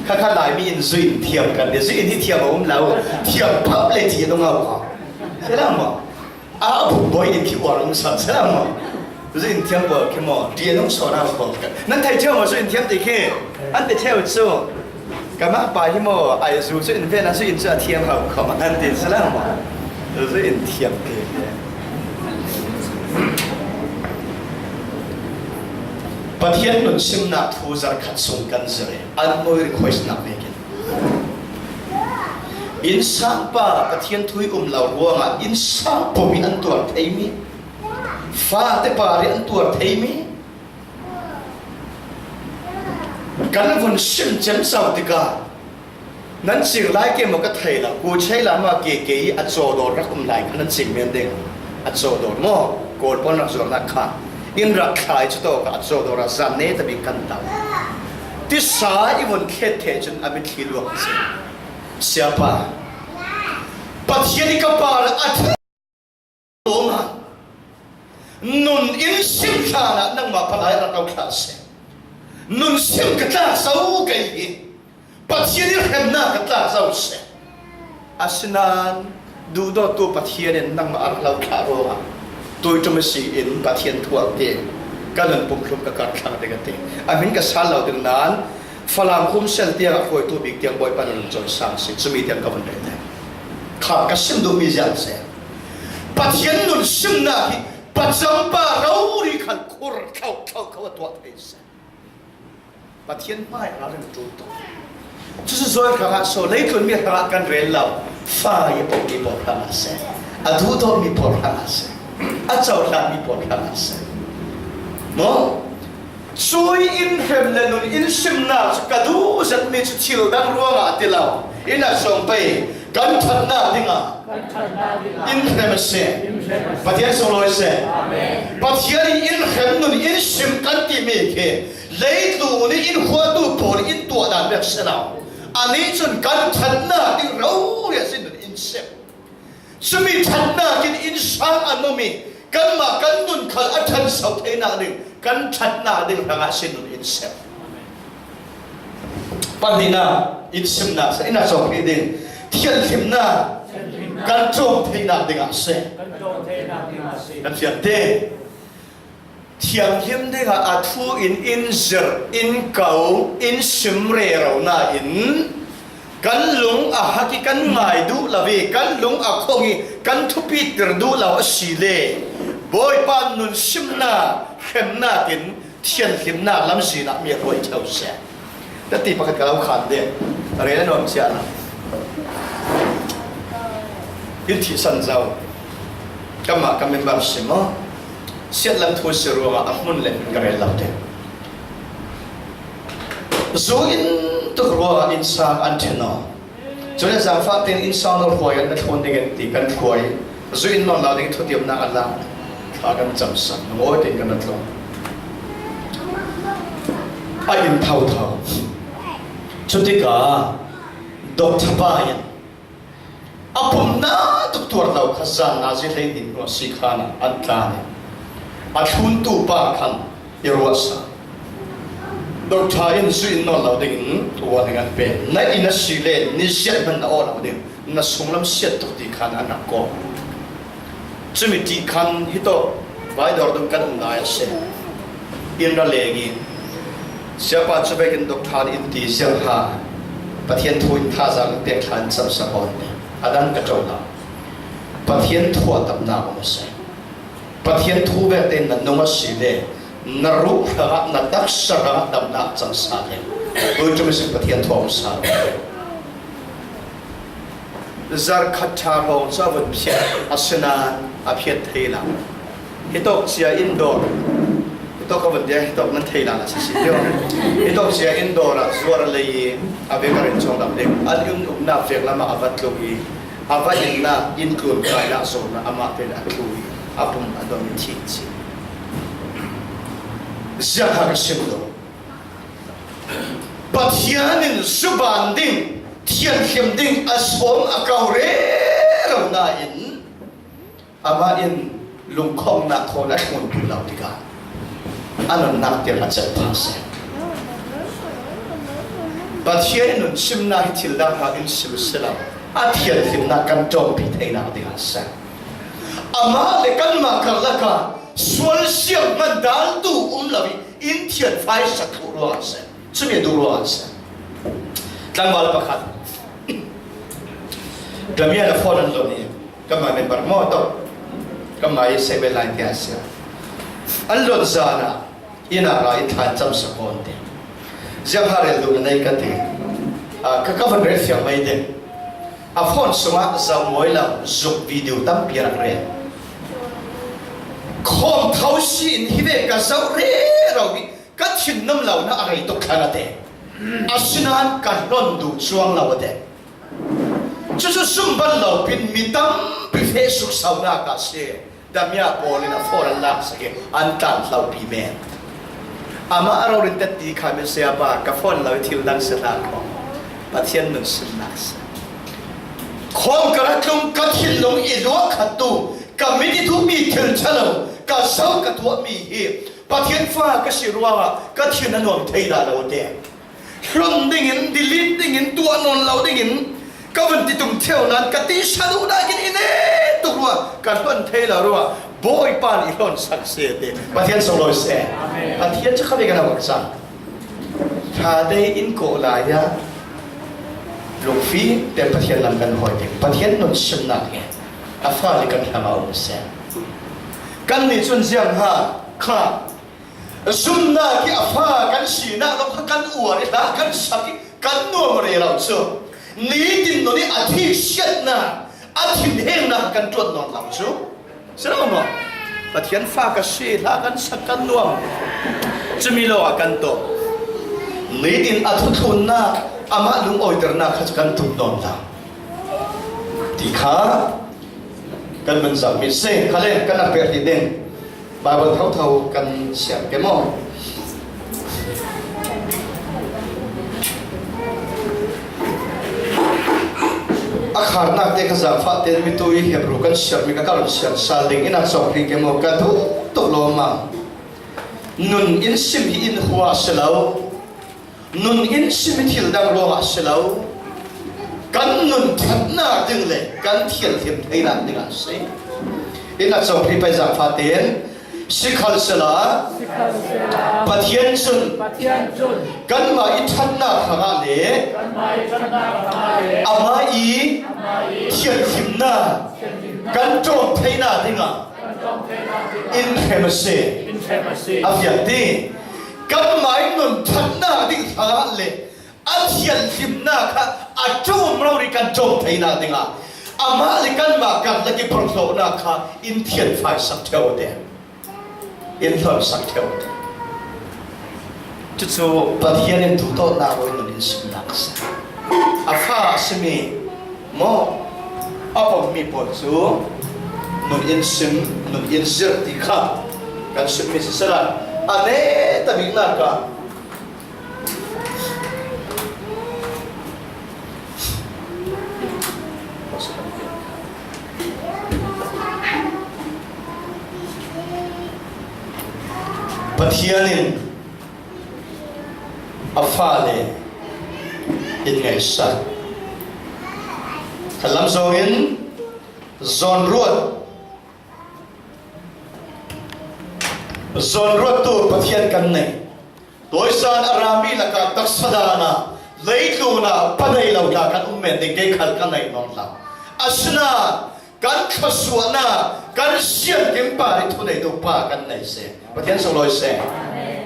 Kha kha lai mi in zui in thiam kan ti. Zui in hi thiam a um lo. Thiam pap le ti a dong hau ko. Sela maw? A buk boi in khi uar um san sela maw? Zu in thiam bol khi maw? Dia nung so na bol ka. Nan thei thiam maw zu in thiam ti khi? An ti thiam zu. Ka ma pa hi maw? Ai zu zu in ven a zu in zu a thiam hau ka ma an ti sela maw? Zu in thiam ti. Pathian nun simna thu zarhkhat sung kan zir e. An noi request nak vekin. Innsangpa Pathian thu i um lo ruangah innsang pum hi an tuar thei mi, fate par hi an tuar thei mi, kan vun sim cem sau tikah nan cir lai ke maw ka thei lo, ku chei lama ke ke hi a cawdawr rak um lai kha nan cing men ding. A cawdawr maw, Kawl pawl rak zuarnak kha in rak thlai cu tawk a cawdawr a zan ne tabik kan tam. Tisa i vun thlet theh cun a mitthli luak a si. Siapa, Pathian i ka par a ṭha lawm a, nun in sim hlanah nangmah palai a rak lo thlah seh. Nun sim ka tlak zo kei hi. Pathian i hremnak ka tlak zo seh. Asinain duhdawttu Pathian in nangmah a rak lo thlah ruangah tuiṭum si in Pathian thuak te ka nun pumhlum ka kar thlang ding a ti. A hmin ka sal lo ding nan Falam khum sel tiang a hruaitu bik tiang Bawipa nun cawi sang si, cumi tiang ka vun rel ding. Kha ka sim duhmi ziang seh. Pathian nun simnak hi pacampa rori khan khur thlo thlo kho a tuah thei seh. Pathian hmai a ralring ṭul tuk. Cucu zawi hrangah so, leitlun mi hrangah kan rel lo. Fa i a pawh mi pawl hrangah seh. A duhdawt mi pawl hrangah seh. A cohlan mi pawl hrangah seh. Maw? Cui in hrem le nun in simnak cu ka duh zetmi cu thil dang ruangah a ti lo. In a sawng pei kan ṭhatnak dingah in hrem a si. Pathian sunglawi si. Pathian in in hrem nun in sim kan timi khi leitlun i in khuatu pawl in tuah dan bek si lo. Anih cun kan ṭhatnak ding rori a si nun in sim. Cumi ṭhatnak in innsang a nung i kanmah kan nun khal a ṭhanso theinak ding kan ṭhatnak ding hrangah si nun in sim. Pahnihnak in simnak si, in a cawk hrih ding thianhlimnak kan ṭawm theinak dingah si. Kan fiang te. Thianghlim dingah a thu in in zir, in ko, in sim rero nain kan lung a hak i kan ngai duh lo i kan lung a khong i kan thupi tir duh lo a si le Bawipa nun simnak hremnak in thianhlimnak lamzin ah mi a hruai ṭheu seh. Tati pakhat ka lo khan deh. A rel a nuam cia lo. In thihsan zo. Kanmah ka member si maw? Siatlam thu si ruangah a hmun le hmun ka rel lo deh. Zu in tuk ruangah innsang an ṭhen aw. Cule zaangfah tein innsang lo hruai an na thlun ding in ti kan hruai. Zu in nawn lo ding thutiamnak a lak thla kan camsak, a ngawi tein kan ra tlawm. A in thotho. Cutikah doctor pa in a pumhnak tuk tuar lo kha zan nazi hleihnih hnu a si khan an tlan i a thluntu pa khan i ruahsak. Doctor in zu in nawn lo dingin warning an pe. Na in a si le ni ziat hmanh na aw lo ding, na sunglam siat tuk ti khan an rak kawk. Cumi ṭih khan hitawk vai dawr dum kan um lai a si. In ra leng i, siapa cu vekin doctor in ti ziang ha, Pathian thu in thazaang in pek thla in camsak awn ti a dan ka ṭo lo. Pathian thu a tapnak um a si. Pathian thu vek tein na nung a si le na ruh hrangah na taksa hrangah damnak cang sa le tuiṭum ihsin Pathian thu a um sa lo. Zarh khat ṭha hrawng chu a vun phiat, asinain a phiat thei lo. Hitawk cia in dawr, hitawk ka vun tia, hitawk nan thei lo a si si deuh. Hitawk cia in dawrah zuar a lei i, a vek a ren chuang lam ding. An in ukna vek lamah a va tlu i, a va inna, in tlun kaina zawhna amah pen a tlu i, a pum a dawm i thih ci. Ziah kha ka sim lo. Pathian in zuban ding, thianhlim ding a sawm a kau rero nain, amah in lungkhawmna thawn a thlun duh lo tikah a nunnak tiang a cep phak seh. Pathian in nunsimna hi thil dang hangin sim seh lo, a thianhlimna kan ṭawmpi theinak dingah seh. Amah le kanmah karlakah sual siam hman daltu um lo i, in thianfai sak thluh ruangah seh. Chumi a duh ruangah seh. Tlangval pakhat, Damian a phone an lon i, kanmah member maw tawh, kanmah i segment line tiah a si a. An lon zanah, inn ah ra i thla in camsak aw an ti. Ziah kha rel duh na nei ka ti. Ah, ka, ka van rel fiang mai ding. A phone sungah zoh mawi lo, zuk video tampi a rak rel. Khawm tho si in hi ve ka zoh rero hi, ka thinnom lohna a rei tuk thlang a ti. Asinain ka hlon duh chuang lo a ti. Cucu sumban lo pin mi tampi feh suksonak a si. Damia pawl in a phone an laksak i an tlan hlopi men. Amah a rori teti kha mi sia pa, ka phone lo i thil dang si hlah khawng. Pathian nun simnak si. Khawng ka ra tlung, ka thinlung i luah khat tu, ka mit i duhmi thil ṭha lo, ka zoh ka tuahmi hi Pathian fa ka si ruangah ka thin a nuam thei dah lo te. Hlon dingin, delete dingin, tuah nawn lo dingin ka vun ti tum theu nan ka tisa duh nakin i ne tuk ruah, ka hlon thei lo ruah, Bawipa nih i hlonsak seh ti. Pathian sunglawi seh. Amen. Pathian cu kha ve kan a vak cang. Ṭha te in kawh lai ah lungfi te Pathian lam kan hawi ding. Pathian nun simnak hi a fa le kan hlam a um seh. Kannih cun ziang ha kha zumnak i a fa kan sinak lawng kha kan uar i hla kan sak i kan nuam rero cu nitin nun i a thiksiatnak, a thinhengnak kan ṭuan nawn lo cu. Si lo maw? Pathian fa ka si, hla kan sak kan nuam. Cumi lawngah kan tawh. Nitin a thuthlunnak, amah lungawiternak kha cu kan tup nawn lo. Ti kha kan vun zohmi si. Khale, kan rak pek dih ding. Baibal thotho kan siar ke maw? A kharnak te kha zaangfah tein mitu i Hebru kan siarmi kha ka run siar sal ding in a cawk rih ke maw? Ka duh tuk lawmmam. Nun in sim hi in hua a si lo. Nun in sim hi thil dang ruangah a si lo. Kan nun ṭhatnak ding le kan thianhlim theinak dingah a si. In a cawk rih pei zaangfah tein, sikhalsehla, sikhalsehla, Pathian cun, Pathian cun, kanmah i ṭhatnak hrangah le, kanmah i ṭhatnak hrangah le, amah i, amah i, thianhlimnak, thianhlimnak, kan ṭawm theinak dingah, kan ṭawm theinak dingah, in hrem a si. In hrem a si. A fiang ti. Kanmah i nun ṭhatnak ding hrangah le a thianhlimnak kha a ṭawm rori kan ṭawm theinak dingah amah le kanmah karlak i porhlawtnak kha in thianfai sak ṭheu te, in hlon sak ṭheu te. Cucu Pathian in duhtawtnak rori nun in simnak a si. A fa a simi maw a pommi pawl cu nun in sim, nun in zirh ti kha kan simmi siseh la, a neta biknak ah Pathian in a fale in ngaihsak. Khalam zawngin zawnruat, zawnruattu Pathian kan nei. Tawisan a rami lakah taksa dan ah leitlun ah pa nei lo tla kan um men ding, kei khal ka nei nawn hlah. Asinain kan thluasuahnak, kan siangtho pa nih thuneitu pa kan nei seh. Pathian sunglawi seh.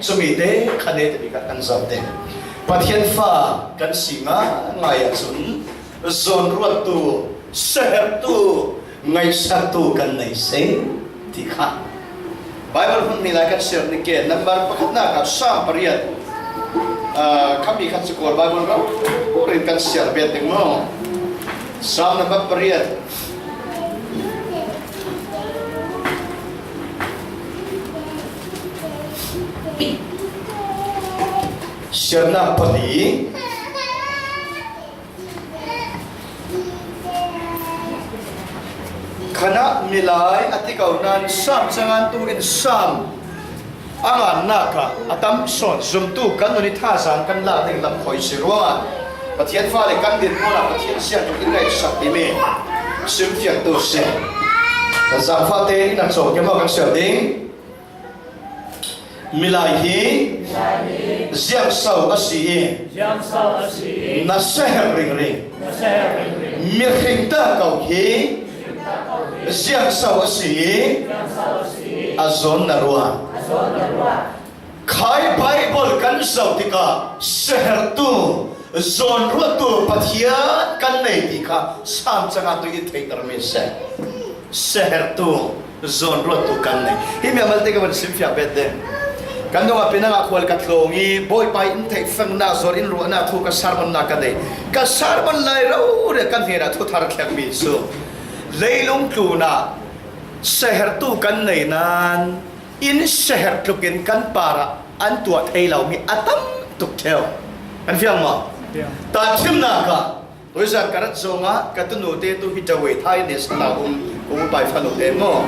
Cumi te kha neta bik ah kan zoh ding. Pathian fa kan si ngaingai ahcun zawnruattu Sehertu, ngaihsaktu kan nei seh ti kha. Bible hun mi lai kan siar ni ke, number pakhatna kha Sam pariat. Ah, kha mi khat sikol Bible rau rin kan siar bet ding maw. Sam number pariat. Siarna pali. Khanah milai a ti ko nan Sam changantu in Sam a ngannak ah a tam sawn zumtu kan nun i thazang kan lak ding lam khoi si ruangah Pathian fa le kan din hmunah Pathian siangtho in ngaihsak timi simfiangtu si. Kan zangfahte in a cawk kemaw kan siar ding. Milai hi ziangso a si i na seher ringring, mihring ta ko hi ziangso a si i a zawn na ruah. Khai Bible kan zoh tikah sehertu, zawnruahtu Pathian kan nei ti kha Sam changantu in theihter mi seh. Sehertu, zawnruahtu kan nei. Himi a malte ka van simfiah bet ding. Kan dongah pinangah khual ka tlawng i Bawipa in theihfengnak zawn in ruahnak thu ka sermon nak ka nei. Ka sermon lai rori kan hnenah thuthar thleng mi cu leilung tlunah sehertu kan nei nan in seher tlukin kan parah an tuah thei lomi a tam tuk ṭheu. Kan fiang maw? Fiang. Tahṭhimnak ah tuizan ka rat zongah ka tunute tu hi Dawei Thai National um, um pai fanute maw?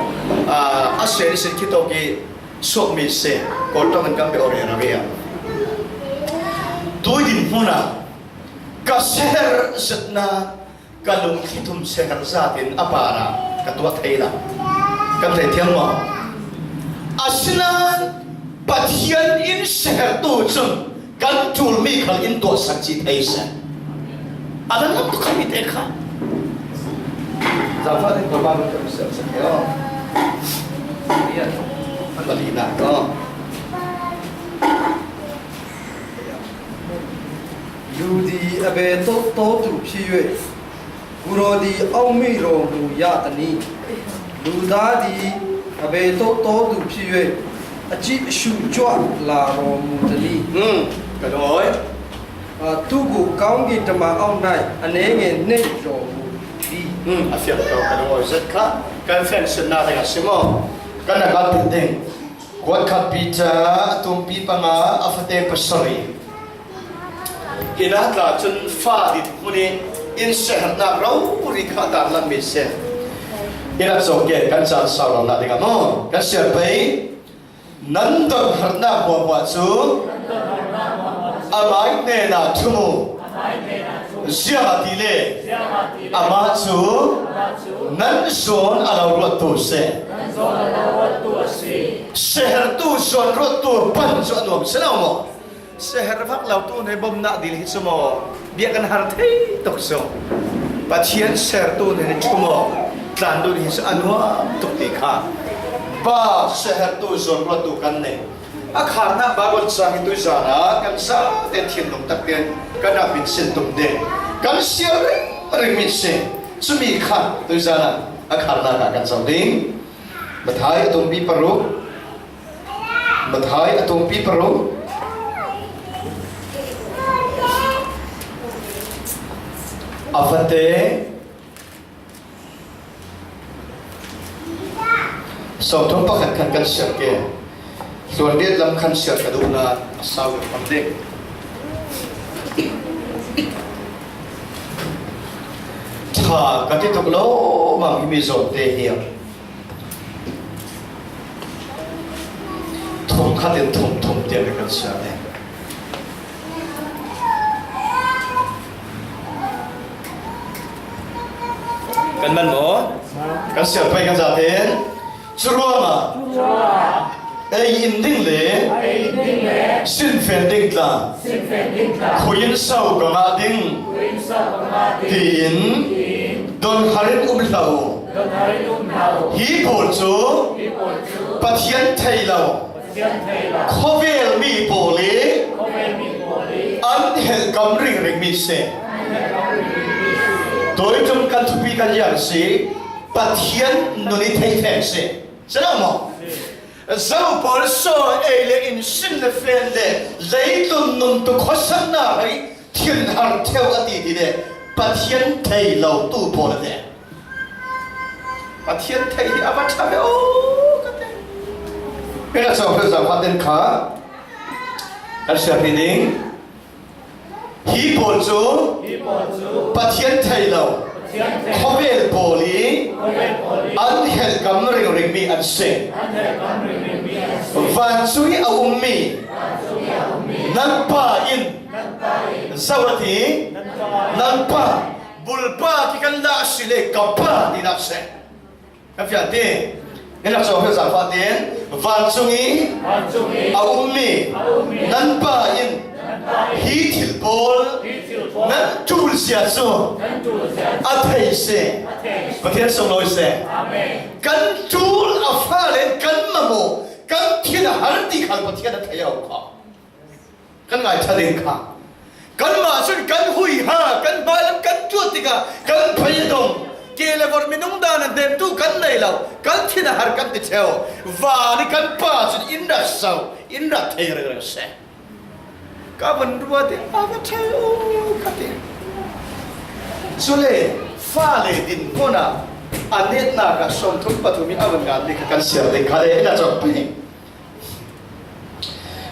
Ah, a sen sin khitawk i suakmi si, Kawltawng in kan pe aw rero hi a. Tui din hmunah ka seher zetnak ka lungthli thum seher zatin a parah ka tuah thei lo. Kan thei thiam maw? Asinain Pathian in sehertu cun kan ṭulmi khal in tuahsak ci thei seh. A dang lam tuk kha mi te kha. Zangfah ding kawlpa kan kan seh seh keo. An bali nak ko. လူသည် အဘယ်သို့သောသူဖြစ်၍ ကိုယ်တော်သည် အောက်မေ့တော်မူရသနည်း။ လူသားသည် အဘယ်သို့သောသူဖြစ်၍ အကြည့်အရှုကြွလာတော်မူသနည်း။ อืม ကတော့ အာ၊ သူ့ကို ကောင်းကင်တမန်အောက်၌ အနည်းငယ်နှိပ်တော်မူပြီ။ อืม အဖျက်တော့ ကတော့ ဇက်ခါ ကဖျက်စနာတဲ့ကစမော ကနကတ်တဲ့ Kuat khat Peter a tumpi panga a fate pasarih. Hi na tla cun fa dit hmun i in seherhnak rori kha a tarlanmi si. Hi na cawk ke kan caan sau lo hna dingah maw? Kan siar pei. Nan donharnak hmuahhmuah cu amai hnenah ṭhum u. Ziangahtile amah cu nan zawn a lo ruattu a si. Sehertu zawn ruattu pan cu a nuam si lo maw? Seher vak lotu hna i bawmhnak dil hi cu maw? Bia kan har thei tuk cu. Pathian sehertu hna i ṭhum aw, tlan dun hi cu a nuam tuk ti kha. Pa sehertu zawn ruattu kan nei. A kharnak Baibal cang hi tuizan ah kan zate thinlung tak tein kan rak hminsin tum ding, kan siar ringring mi si. Cumi kha tuizan ah a kharnak ah kan zoh ding. Mathai a tumpi paruk. Mathai a tumpi paruk. A fate. Sawmthum pakhat khan kan siar ke. Hluan riat lam khan siar ka duh nain a sau kan hmang ding. Ṭha ka ti tuk lo, mang himi zawmte hi thum khat in thum thum tiang kan siar ding. Kan man maw? Kan siar pei kan zate in. Curuangah ei in ding le sinfen ding tla, khui in so ka ngah ding, tiin donhar in um hlah u. Hi pawl cu Pathian thei lo, khawvel mi pawl i an helhkam ringring mi si. Tawi ṭum ka Thupi kan liam si, Pathian nun i thei theng si. Si lo maw? Zo pawl saw ei le in sin le fen le leitlun nun tu khuasakna rei thinhar theu a ti ti le Pathian thei lo tu pawl a te. Pathian thei hi a va ṭha ve aw ka te. Pena chawh phe zau kha ten kha kan siar hi ding. Hi pawl cu Hi pawl cu Pathian thei lo Pathian thei khawvel pawl i khawvel pawl i an helkam ringringmi an si. An helkam ringringmi an si. Vancung i a ummi Vancung i a ummi nan Pa in nan Pa in zo a ti. Nan Pa in nan Pa bulpa khi kan la a si le ka Pa tinak si. Kan fiang ti. Ni nak cawk hi zaangfah tein vancung i Vancung i a ummi a ummi nan Pa in nan Pa in hi thil pawl hi thil pawl nan ṭul zia cu nan ṭul zia a thei si. A thei si. Pathian sunglawi si. Amen. Kan ṭul a fale kan mamawh kan thinhar ti khal Pathian a thei a um kho. Kan ngaihṭha ding kha. Kanmah cun kan huiha, kan hmailam kan ṭuat tikah kan phei a dong. Ke le vorh minung dan a hnemtu kan nei lo, kan thinhar kan ti ṭheu. Van i kan Pa cun in rak so, in rak thei ringring si. Ka vun ruat i a va ṭheu ka ti. Cule fale dinhmun ah a netnak ah sawmthum pathum i a vun ngan ding kha kan siar ding kha le in a cawk pei.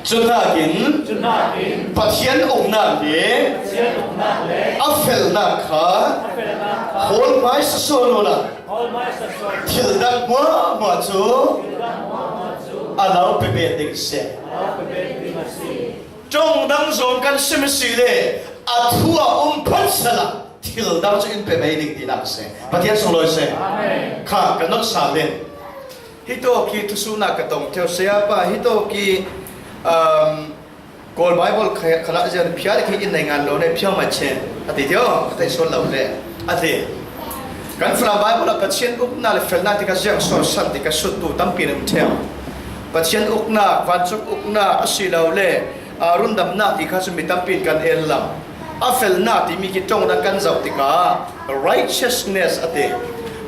Cuhnakin Cuhnakin Pathian uknak le Pathian uknak le a felnak kha a felnak kha hawlhmai sasawn uhla hawlhmai sasawn thil dang hmuahhmuah cu thil dang hmuahhmuah cu a lo pe bet ding si. A lo pe bet ding a si. Ṭong dang zong kan sim si le a thu a um phot sehla thil dang cu in pe mai ding tinak a si. Pathian sunglawi si. Amen. Kha kan nolh sal ding. Hitawk hi thusuhnak ka tong ṭheu, sayapa, hitawk hi, um, Kawl Bible kha-, khalah zian phiar khi in nei ngan lo ne, phiar mai chen, a ti ṭheu, ka theih sual lo le, a ti. Kan Falam Bible ah Pathian uknak le felnak ti kha ziang sawn san ti kha suttu tampi an um ṭheu. Pathian uknak, vancung uknak a si lo le, aa, rundamnak ti kha cu mi tampi in kan el lo. A felnak timi khi ṭong dang kan zoh tikah righteousness a ti.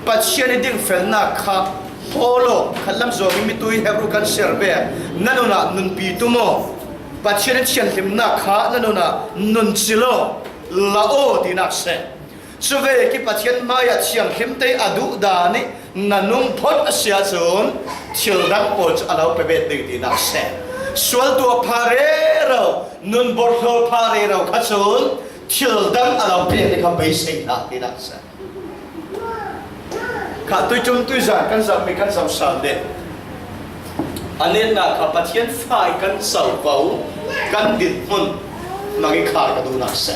Pathian i ding felnak kha hawl aw, khatlam zawng i mitui Hebru kan siar ve. Na nun ah nunpi tum aw. Pathian i thianghlimnak kha na nun ah nun cil aw, la aw tinak si. Cuvek i Pathian hmaiah thianghlim te a duh dan i na nung phot a si ahcun thil dang pawl cu a lo pe bet ding tinak si. Sual tuah pha rero, nun borhhlawh pha rero kha cun thil dang a lo pek ding kha beisei hna tinak si. Kha tuiṭum tuizan kan zohmi kan zoh sal ding. A netnak kha Pathian fa i kan zoh ko, kan dinhmun hmang i khar ka duhnak si.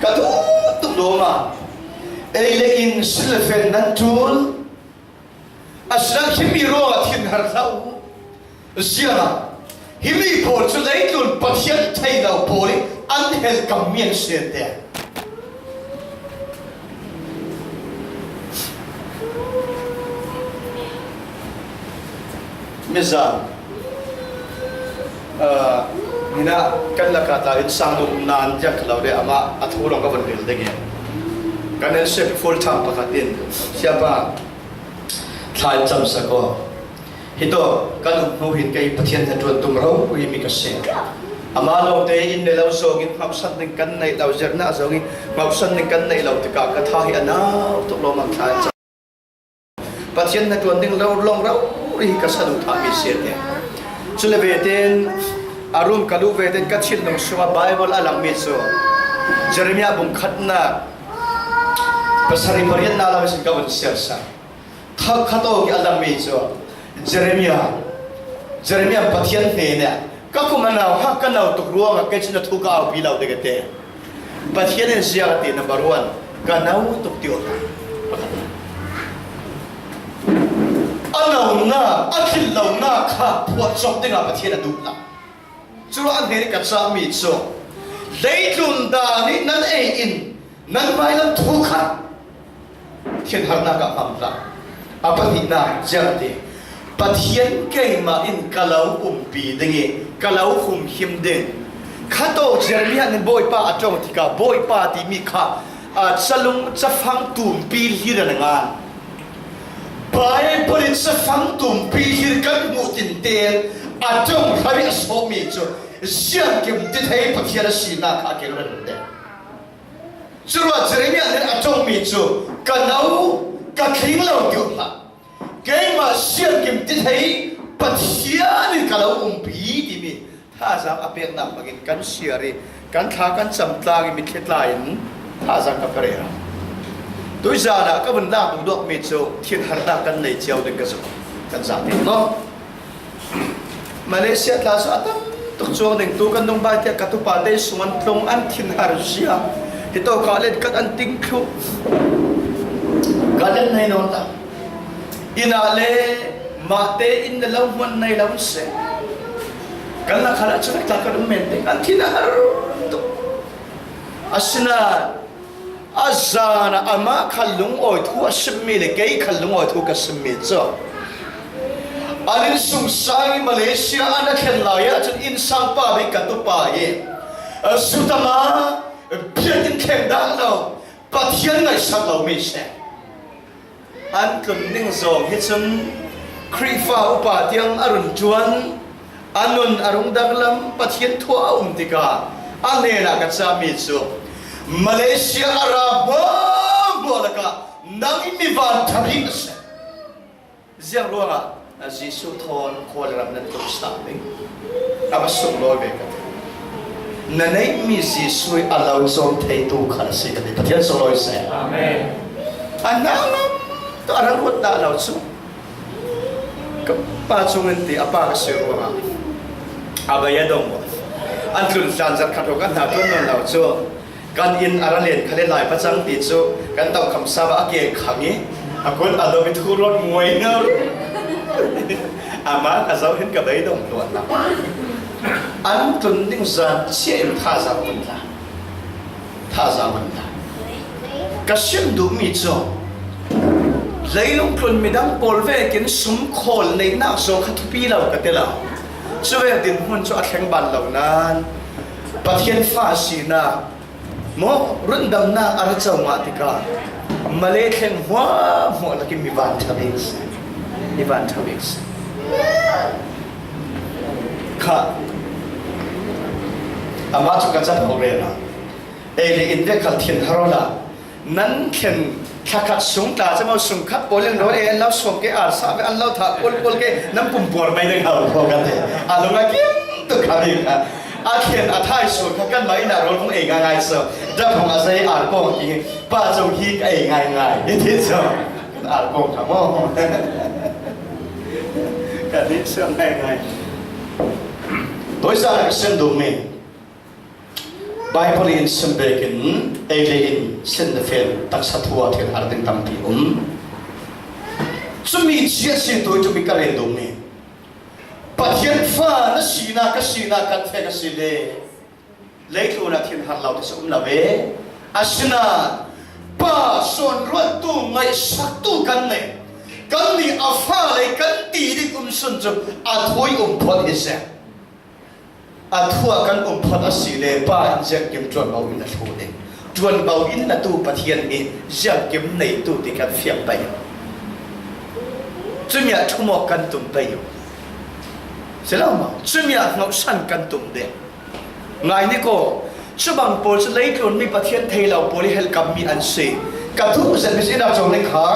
Ka duh tuk lawm ah, ei le in sin le fen nan ṭul. Asinain himi ruangah thinhar hlah u. Ziangah himi pawl cu leitlun Pathian thei lo pawl i an helkammi an si te. Mizan, aa, hinah kan lakah ta in sang dum nan tiang kha lo le amah a thu lawng ka vun rel ding i kan L C F full time pakhat in, "Siapa, thla in camsak aw. Hitawk kan um hnu hin kei Pathian hnaṭuan tum rori mi ka si. Amah lawngte in le lo zawng in hmauhsan ding kan neih lo, zerhnak zawng in hmauhsan ding kan neih lo tikah ka tha hi a nau tuk lawmang, thla in cam. Pathian hnaṭuan ding lo lawng rori hi ka sa duh thami si," a ti. Cule vete in a rum ka luh vete in ka thinlung sungah Bible a langmi cu Jeremiah bung khatnak pasarih pariatnak lam ihsin ka vun siarsak. Kha, kha tawk i a langmi cu Jeremiah, Jeremiah Pathian hnen ah, "Ka kum a nau hak ka nau tuk ruangah kei cu na thu ka aupi lo ding," a ti. Pathian in ziang a ti, number one, "Ka nau tuk," ti awk a. A naunak, a thinlonak kha phuah cawk dingah Pathian a duh lo. Curuangah a hnen i ka cahmi cu leitlun dan i nan ei in nan hmailam thu kha thinharnak ah hmang hlah. A pahnihnak ziang ti, Pathian keimah in ka lo umpi ding i ka lo humhim ding. Kha tawk Jeremiah nih Bawipa a ṭong tikah Bawipa timi kha a, calung, cafang tumpi hlir a na ngan. Bible in cafang tumpi hlir kan hmuh tinte a ṭong hlai a sawhmi cu ziangkim ti thei Pathian a sinak kha a keng rero deuh. Curuah Jeremiah nih a ṭongmi cu, "Ka no, ka tling lo," ti hlah. "Keimah ziangkim ti thei Pathian in ka lo umpi," timi thazaang a peknak hmangin kan siar i kan thla kan cam tlang i mitthli tla in thazaang ka pe rero. Tuizan ah ka vun lak duhduakmi cu thinharnak kan nei cio ding ka zumh, kan zate maw? Malaysia tla cu a tam tuk cuang ding tu kan nung bai tiah ka tupa te sung an tlung, an thinhar zia. Hi tawk ah le kan an ting thluh. Kan an nei nawn lo. Inn ah le mah te inn le lo hmuan nei lo an si. Kan lakhal ah cun tla kan um men ding, an thinhar tuk. Asinain a zan ah amah kha lungawi thu a simmi le kei kha lungawi thu ka simmi cu, an innsungsang i Malaysia an a thlen lai ahcun innsang pa bik ka tupa i, a, sutama biakinn thleng dah lo, Pathian ngaihsak lomi si. An tlun ding zawng hi cun Khrihfa upa tiang a run ṭuan, a nun a rung danglam, Pathian thu a um tikah a hnenah ka cahmi cu, "Malaysia a ra hmuahhmuah lakah nang in mi van ṭha bik a si. Ziang ruangah Jesuh thawn khual ram nan tlung sal ding?" A va sunglawi ve ka ti. Na neihmi Jesuh i a lo cawm theitu kha na si ka ti. Pathian sunglawi seh. Amen. A hnangam tu a rak ruat dah lo cu. Ka pa cung in ti a pa ka si ruangah a bei a dong maw? An tlun hlan zarh khat hrawng kan hna ṭuan nawn lo cu. Kan inn a ra len khal i Lai pacang ti cu kan tokham sau ah a keng khang i a kun a dom i thu rawt muai no. Amah a zoh hin ka beidong luat lo. An tlun ding zan cia in thazaang man hlah. Thazaang man hlah. Ka sim duhmi cu leilung tlun midang pawl vekin sum khawl neihnak zong kha thupi lo ka ti lo. Cuvek dinhmun cu a thleng ban lo nain Pathian fa sinak maw, rundamnak a ra co ngah tikah Malay thleng hmuahhmuah lakin mi van ṭha bik a si. Mi van ṭha bik a si. Kha, amah cu ka cah hau rero. Ei le in vek khal thinhar awla nan thlen thlakhat sung tla camo sung khat pawl in rawl ei an lo sawm ke ar sah ve an lo thah pawl pawl ke nan pumpuar mai ding hau ko ka ti. A lung a kim tuk kha bik kha. A thlen a thai sual kha kanmah inn ah rawl hung ei ngaingai so. Dap hung a zei ar kong ki pa cung hi ka ei ngaingai. I ti so. Kan ar kong kha maw? Ka ti so ngaingai. Toisa ka sen duhmi. Bible in sim vekin ei le in sin na fel taksa thu ah thinhar ding tampi um. Cumi cia si tu cumi ka rel duhmi. Pathian fa na sinak ka sinak kan fek a si le leitlun ah thinhar lo ti si um lo ve. Asinain pa sawn ruattu ngaihsaktu kan nei. Kannih a fale kan ti ding um sun cu a thui um phawt hi seh. A thu ah kan um phawt a si le pa in ziangkim ṭuanvo in na thluh ding. Ṭuanvo in na tu Pathian hi ziangkim neitu ti kan fiang pei. Cumi ah ṭhumawk kan tum pei. Si lo maw? Cumi ah hngohsan kan tum ding. Ngai ni ko, cubang pawl cu leitlun mi Pathian thei lo pawl i helhkammi an si. Ka duh zet mi si nak cawng ning kha,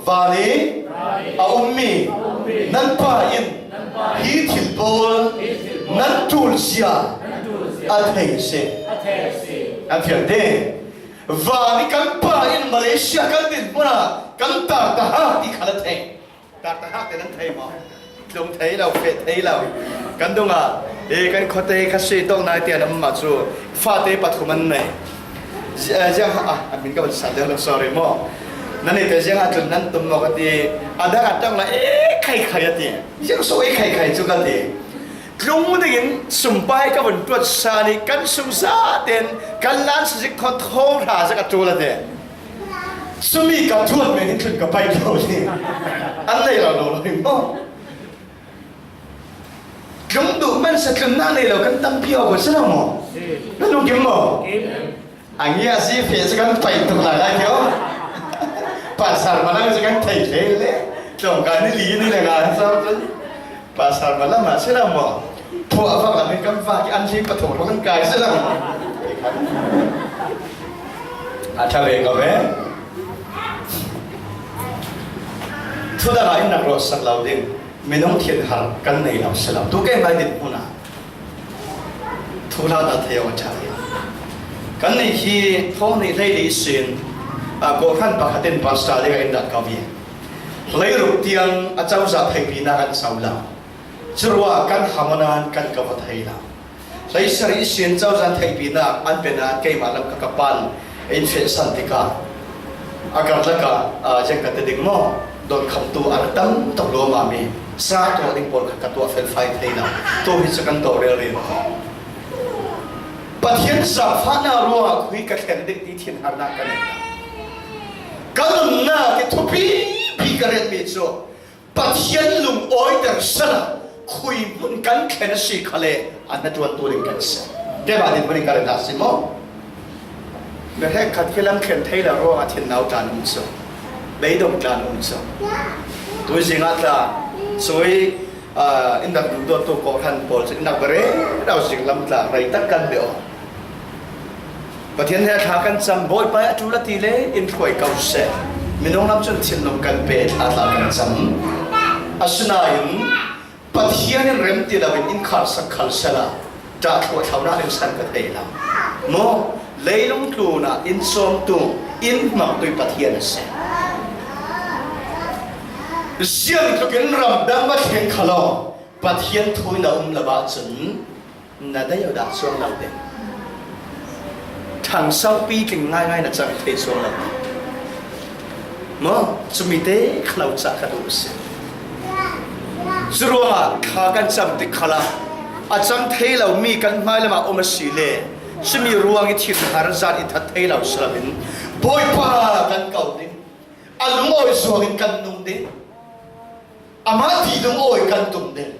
van i a ummi nan Pa in hi thil pawl nan ṭul zia a thei a si. An fiang te. Van i kan Pa in Malaysia kan dinhmun ah kan tar ta ha ti kha a thei. Tar ta hak te nan thei maw? Tlung thei lo, feh thei lo. Kan dungah, eh, kan khuate kha si tawk nai tian a mah cu fate pathum an nei. Zi-, eh, ziang ha, ah, a min ka van san deuh lo, sorry maw. Nan neite ziang ha tlun nan tum maw ka ti. A dang a tawng la, eh, khai khai a ti. Ziang so, eh, khai khai cu ka ti. Tlung dingin sumpai ka vun tuat sa nih kan sung zaten kan lan sa zik khawn thawng hra zak a ṭul a ti. Sumi ka tuat men in tlun ka pai lo hi. An nei lo lo lo hi maw? Tlung duh man sa tlunnak nei lo kan tampi awk si lo maw? Na lungkim maw? A ngia si fe si kan pai tuk lai lai kio. Pastor Malam si kan thei thei le. Tong kan ni li ni le ngan sa. Pastor Malam ma si la mo. Pua fa la mi kan fa ki an si pa thong kan kai si la mo. A tha ve ka ve. Thu da in nak ro sak lau ding. Minung thian har kan nei lau si lau. Tu ke mai dit puna. Thu hla ta thei aw a ṭha hi. Kan nih hi thawng nih hlei li sin, a, kawhhran pakhat in pastor ding a in dah ko hi. Hleiruk tiang a cozah theihpihna kan co lo. Curuah kan hamanan kan ka va thei lo. Hleisarih sin cozah theihpihna an pe nain keimah lam ka ka pan in feh san tikah a karlak ah, a, ziang ka ti ding maw? Dawnkhamtu a rak tam tuk lawm ah mi sa tuah ding pawl kha ka tuah felfai thei lo. Tu hi cu kan tawh relrel. Pathian zaangfahnak ruangah khui ka thleng ding ti thinharnak ka nei. Ka nunnak i thupipi ka relmi cu Pathian lungawiter san ah khui hmun kan thlen a si kha le a hnaṭuantu ding kan si. Keimah dinhmun in ka relnak si maw? Mi hrekkhat khi lam thlen thei lo ruangah thinno tlan um cu, beidong tlan um cu. Tuizing ah tla, sui, ah, in rak duhdawttu kawhhran pawl cu in rak va rero zing lam tla, rei tak kan bia aw. Pathian he thla kan cam, Bawipa a ṭul a ti le in hruai ko seh. Minung lam cun thinlung kan pe, thla tla kan cam. Asinain Pathian in rem ti loin in kharsak khal sehla, ṭah thluahthlonak ding san ka thei lo. Maw, leilung tlun ah in cawmtu, in hmangtu Pathian a si. Ziangtlukin ramdang va thleng kha law, Pathian thu in a um lo ahcun na dai awk dah cuang lo ding. Ṭhangso pitling ngaingai na cang thei cuang lo. Maw, cumi te khalo cah ka duh a si. Curuangah thla kan cam tik khalah a cang thei lo mi kan hmailam ah um a si le, cumi ruang i thinhar zan i that thei lo si loin Bawipa kan ko ding. A lungawi zuangin kan nung ding. Amah ti lungawi kan tum ding.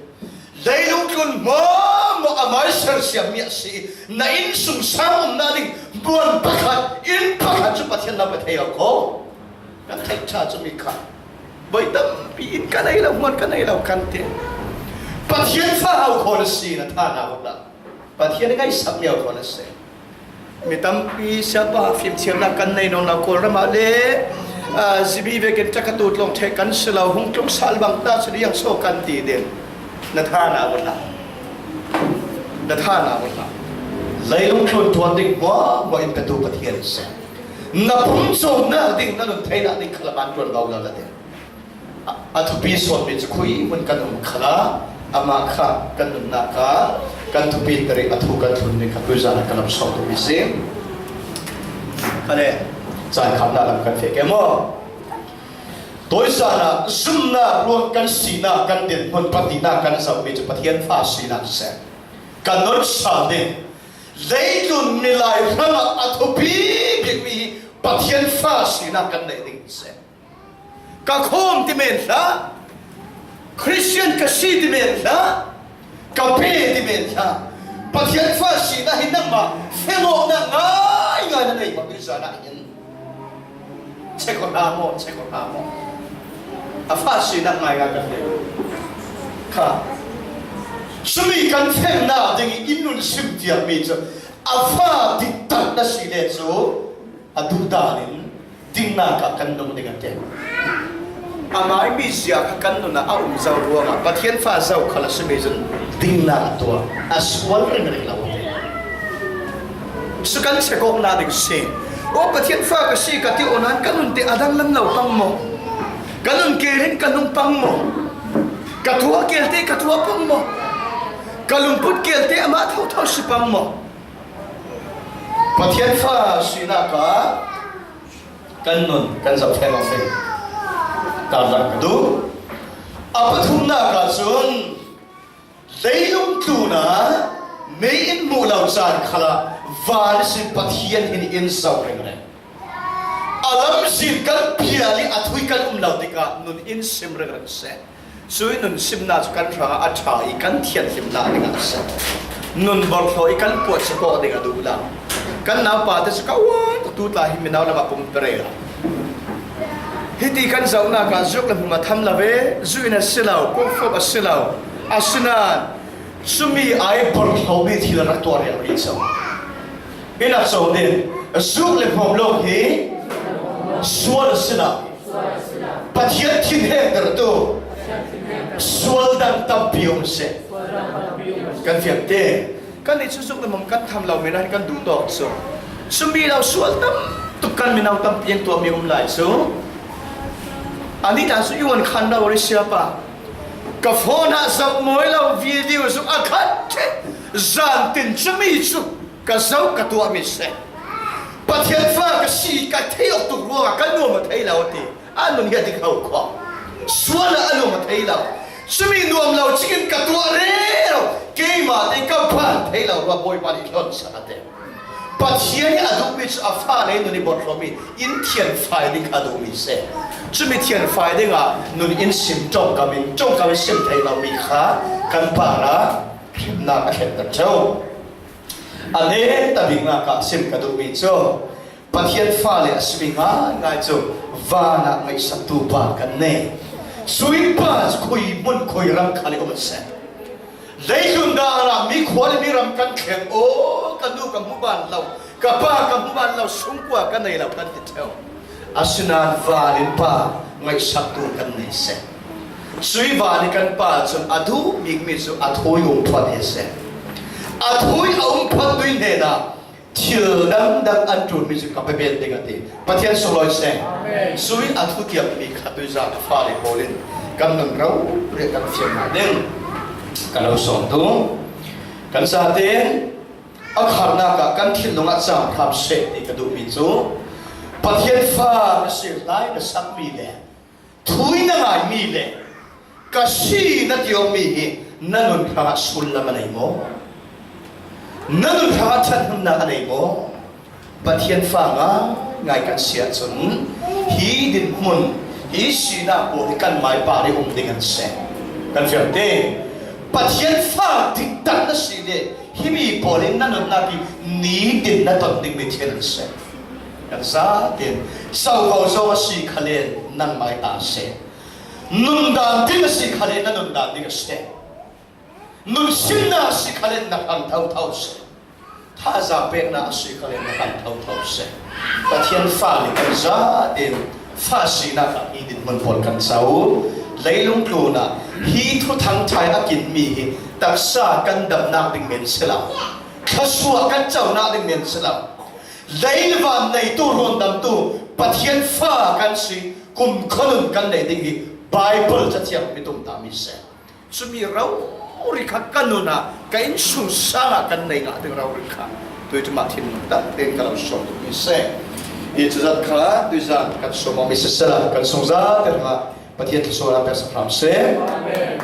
Leilung tlun hmuahhmuah amah i sersiammi a si. Na innsungsang umnak ding hmuan pakhat, inn pakhat cu Pathian lo pe thei lo ko. Kan theih ṭha cumi kha. Voi tampi in ka nei lo, hmuan ka nei lo kan ti. Pathian fa hau kho na si na tha na hau la. Pathian i ngaihsak mi hau kho na si. Mi tampi siapa fimthiamnak kan nei nawn lo Kawlram ah le, aa, zibi vekin ṭakatu tlawng ṭheh kan si lo, hung tlung sal bang ta si riang so kan ti ding. Na tha na vun hlah. Na tha na vun hlah. Leilung tlun tuan ding hmuahhmuah in petu Pathian si. Na pumcawmnak ding, na nun theinak ding khalam an ṭuan lo la ding. A, a thupi sawnmi cu khui hmun kan um khalah amah kha kan nunnak ah kan thupi ter i a thu kan thlun ding kha tuizan ah ka lam sawm duhmi si. Kha le, caan khamhnak lam kan feh ke maw? Tuizan ah zumnak ruang kan sinak kan dinhmun pahnihnak kan zohmi cu Pathian fa sinak si. Kan non sal ding. Leitlun milai hrangah a thupi bikmi hi Pathian fa sinak kan neih ding si. Ka khawm ti men hlah, Khristian ka si ti men hlah, ka pe ti men hlah. Pathian fa sinak hi nangmah fengawknak ngaingai na nei bak ding zan ah hin. Check aw hna maw, check aw hna maw. A fa sinak ngaingai kan nei. Kha. Cumi kan fengnak ding i in nun sim tiakmi cu a fa diktak na si le cu a duhdan in dingnak ah kan nung ding a ti. Amai mizia kha kan nun ah a um zo ruangah Pathian fa zoh khal a si mi cun dingnak a tuah, a sual ringring lo a ti. Cu kan check awknak ding si. Aw, Pathian fa ka si ka ti awk nain ka nun te a danglam lo pang maw? Ka nun kel in ka nung pang maw? Ka tuah kel te ka tuah pang maw? Ka lungput kel te amah thotho si pang maw? Pathian fa sinak ah kan nun kan zoh feng aw feng. Tarlang ka duh. A pathumnak ah cun leilung tlun ah mei in hmuh lo caan khalah van ihsin Pathian hin in zoh ringring. A lamzin kan phial i a thui kan um lo tikah nun in sim ringring seh. Cui nun simnak cu kan hrangah a ṭha i kan thianhlimnak dingah a si. Nun borhhlawh i kan puahcip awk ding a duh lo. Kan naupate cu ka uar tuk, tu tla hi mino lamah pum pe rero. Hiti kan zohnak ah zuk le hmum a tham lo ve, zu in a si lo, kawkfawp a si lo. Asinain cumi ai bawrhlomi thil a rak tuah riangri co. Hi nak co ding, zuk le hmum lo hi sual a si lo. Pathian thinhengtertu sual dang tampi um seh. Kan fiang te. Kan nih cu zuk le hmum kan tham lo mi nain kan duh tawk cu. Cumi lo sual tam tuk kan mino tampi an tuahmi um lai cu. Anita cu i uan khan lo ri siapa. Ka phone ah zoh mawi lo video cu a khat ṭheh zan tin cumi cu ka zoh ka tuahmi seh. Pathian fa ka si ka theih awk tuk ruangah ka nuam a thei lo ti. A nun hi a dik ho khuang. Sual ah a nuam a thei lo. Cumi nuam lo cikin ka tuah rero. Keimah te ka ban thei lo ruah Bawipa nih hlon sak a ti. Pathian hi a duhmi cu a fale nun i bawrhlomi in thianfai ding kha a duhmi seh. Cumi thianfai dingah nun in sim ṭongkam in, ṭongkam in sim thei lomi kha kan parah hrimnak a hriamter ṭheu. A neta biknak ah sim ka duhmi cu Pathian fale a simi ngaingai cu van ah ngaihsaktu pa kan nei. Cui pa cu khui hmun khui ram khal i um a si. Leitlun dan ah mi khua le mi ram kan thleng, aw, ka nu ka hmu ban lo, ka pa ka hmu ban lo, sungkua ka nei lo kan ti ṭheu. Asinain van in pa ngaihsaktu kan nei seh. Cui van in kan pa cun a duh bikmi cu a thui um phawt hi a si. A thui a um phawttu hnenah thil dangdang an ṭulmi cu ka pe bet ding a ti. Pathian sunglawi seh. Amen. Cui a thutiammi kha tuizan a fale pawl in kan nun rori kan fiang hna ding. Ka lo sawm tu. Kan zaten a kharnak ah kan thinlung ah cam hram seh ti ka duhmi cu Pathian fa na si lai na sakmi le thui na ngaimi le ka si na ti awkmi hi na nun hrangah sullam a nei maw? Na nun hrangah ṭhathnemnak a nei maw? Pathian fa ngaingai kan si ahcun hi dinhmun, hi sinak pawl hi kan mai par i um ding an si. Kan fiang te. Pathian fa diktak na si le himi pawl in na nunnak hi nitin na ton dingmi thil an si. Kan zaten so ko zong a si khalen nangmai ta a si. Nundan ding a si khalen na nundan ding a si. Nunsinnak a si khalen na hrang thotho a si. Thazaang peknak a si khalen na hrang thotho a si. Pathian fa nih kan zaten fa sinak ah hi dinhmun pawl kan co. Leilung tlunah hi thuthang ṭhai a kinmi hi taksa kan damnak ding men si lo. Thluasuah kan conak ding men si lo. Lei le van neitu, ruandamtu Pathian fa kan si, kumkhua nun kan nei ding hi Baibal Cathiang mi tumtahmi si. Cumi rori kha kan nun ah, ka innsungsang ah kan nei ngah ding rori kha tuiṭum ah thinlung tak tein ka lo sawm tukmi si. Hi cuzat kha tuizan kan sawm awkmi siseh, kan sungzaten hrangah Pathian thluasuahnak pek sak hram seh. Amen.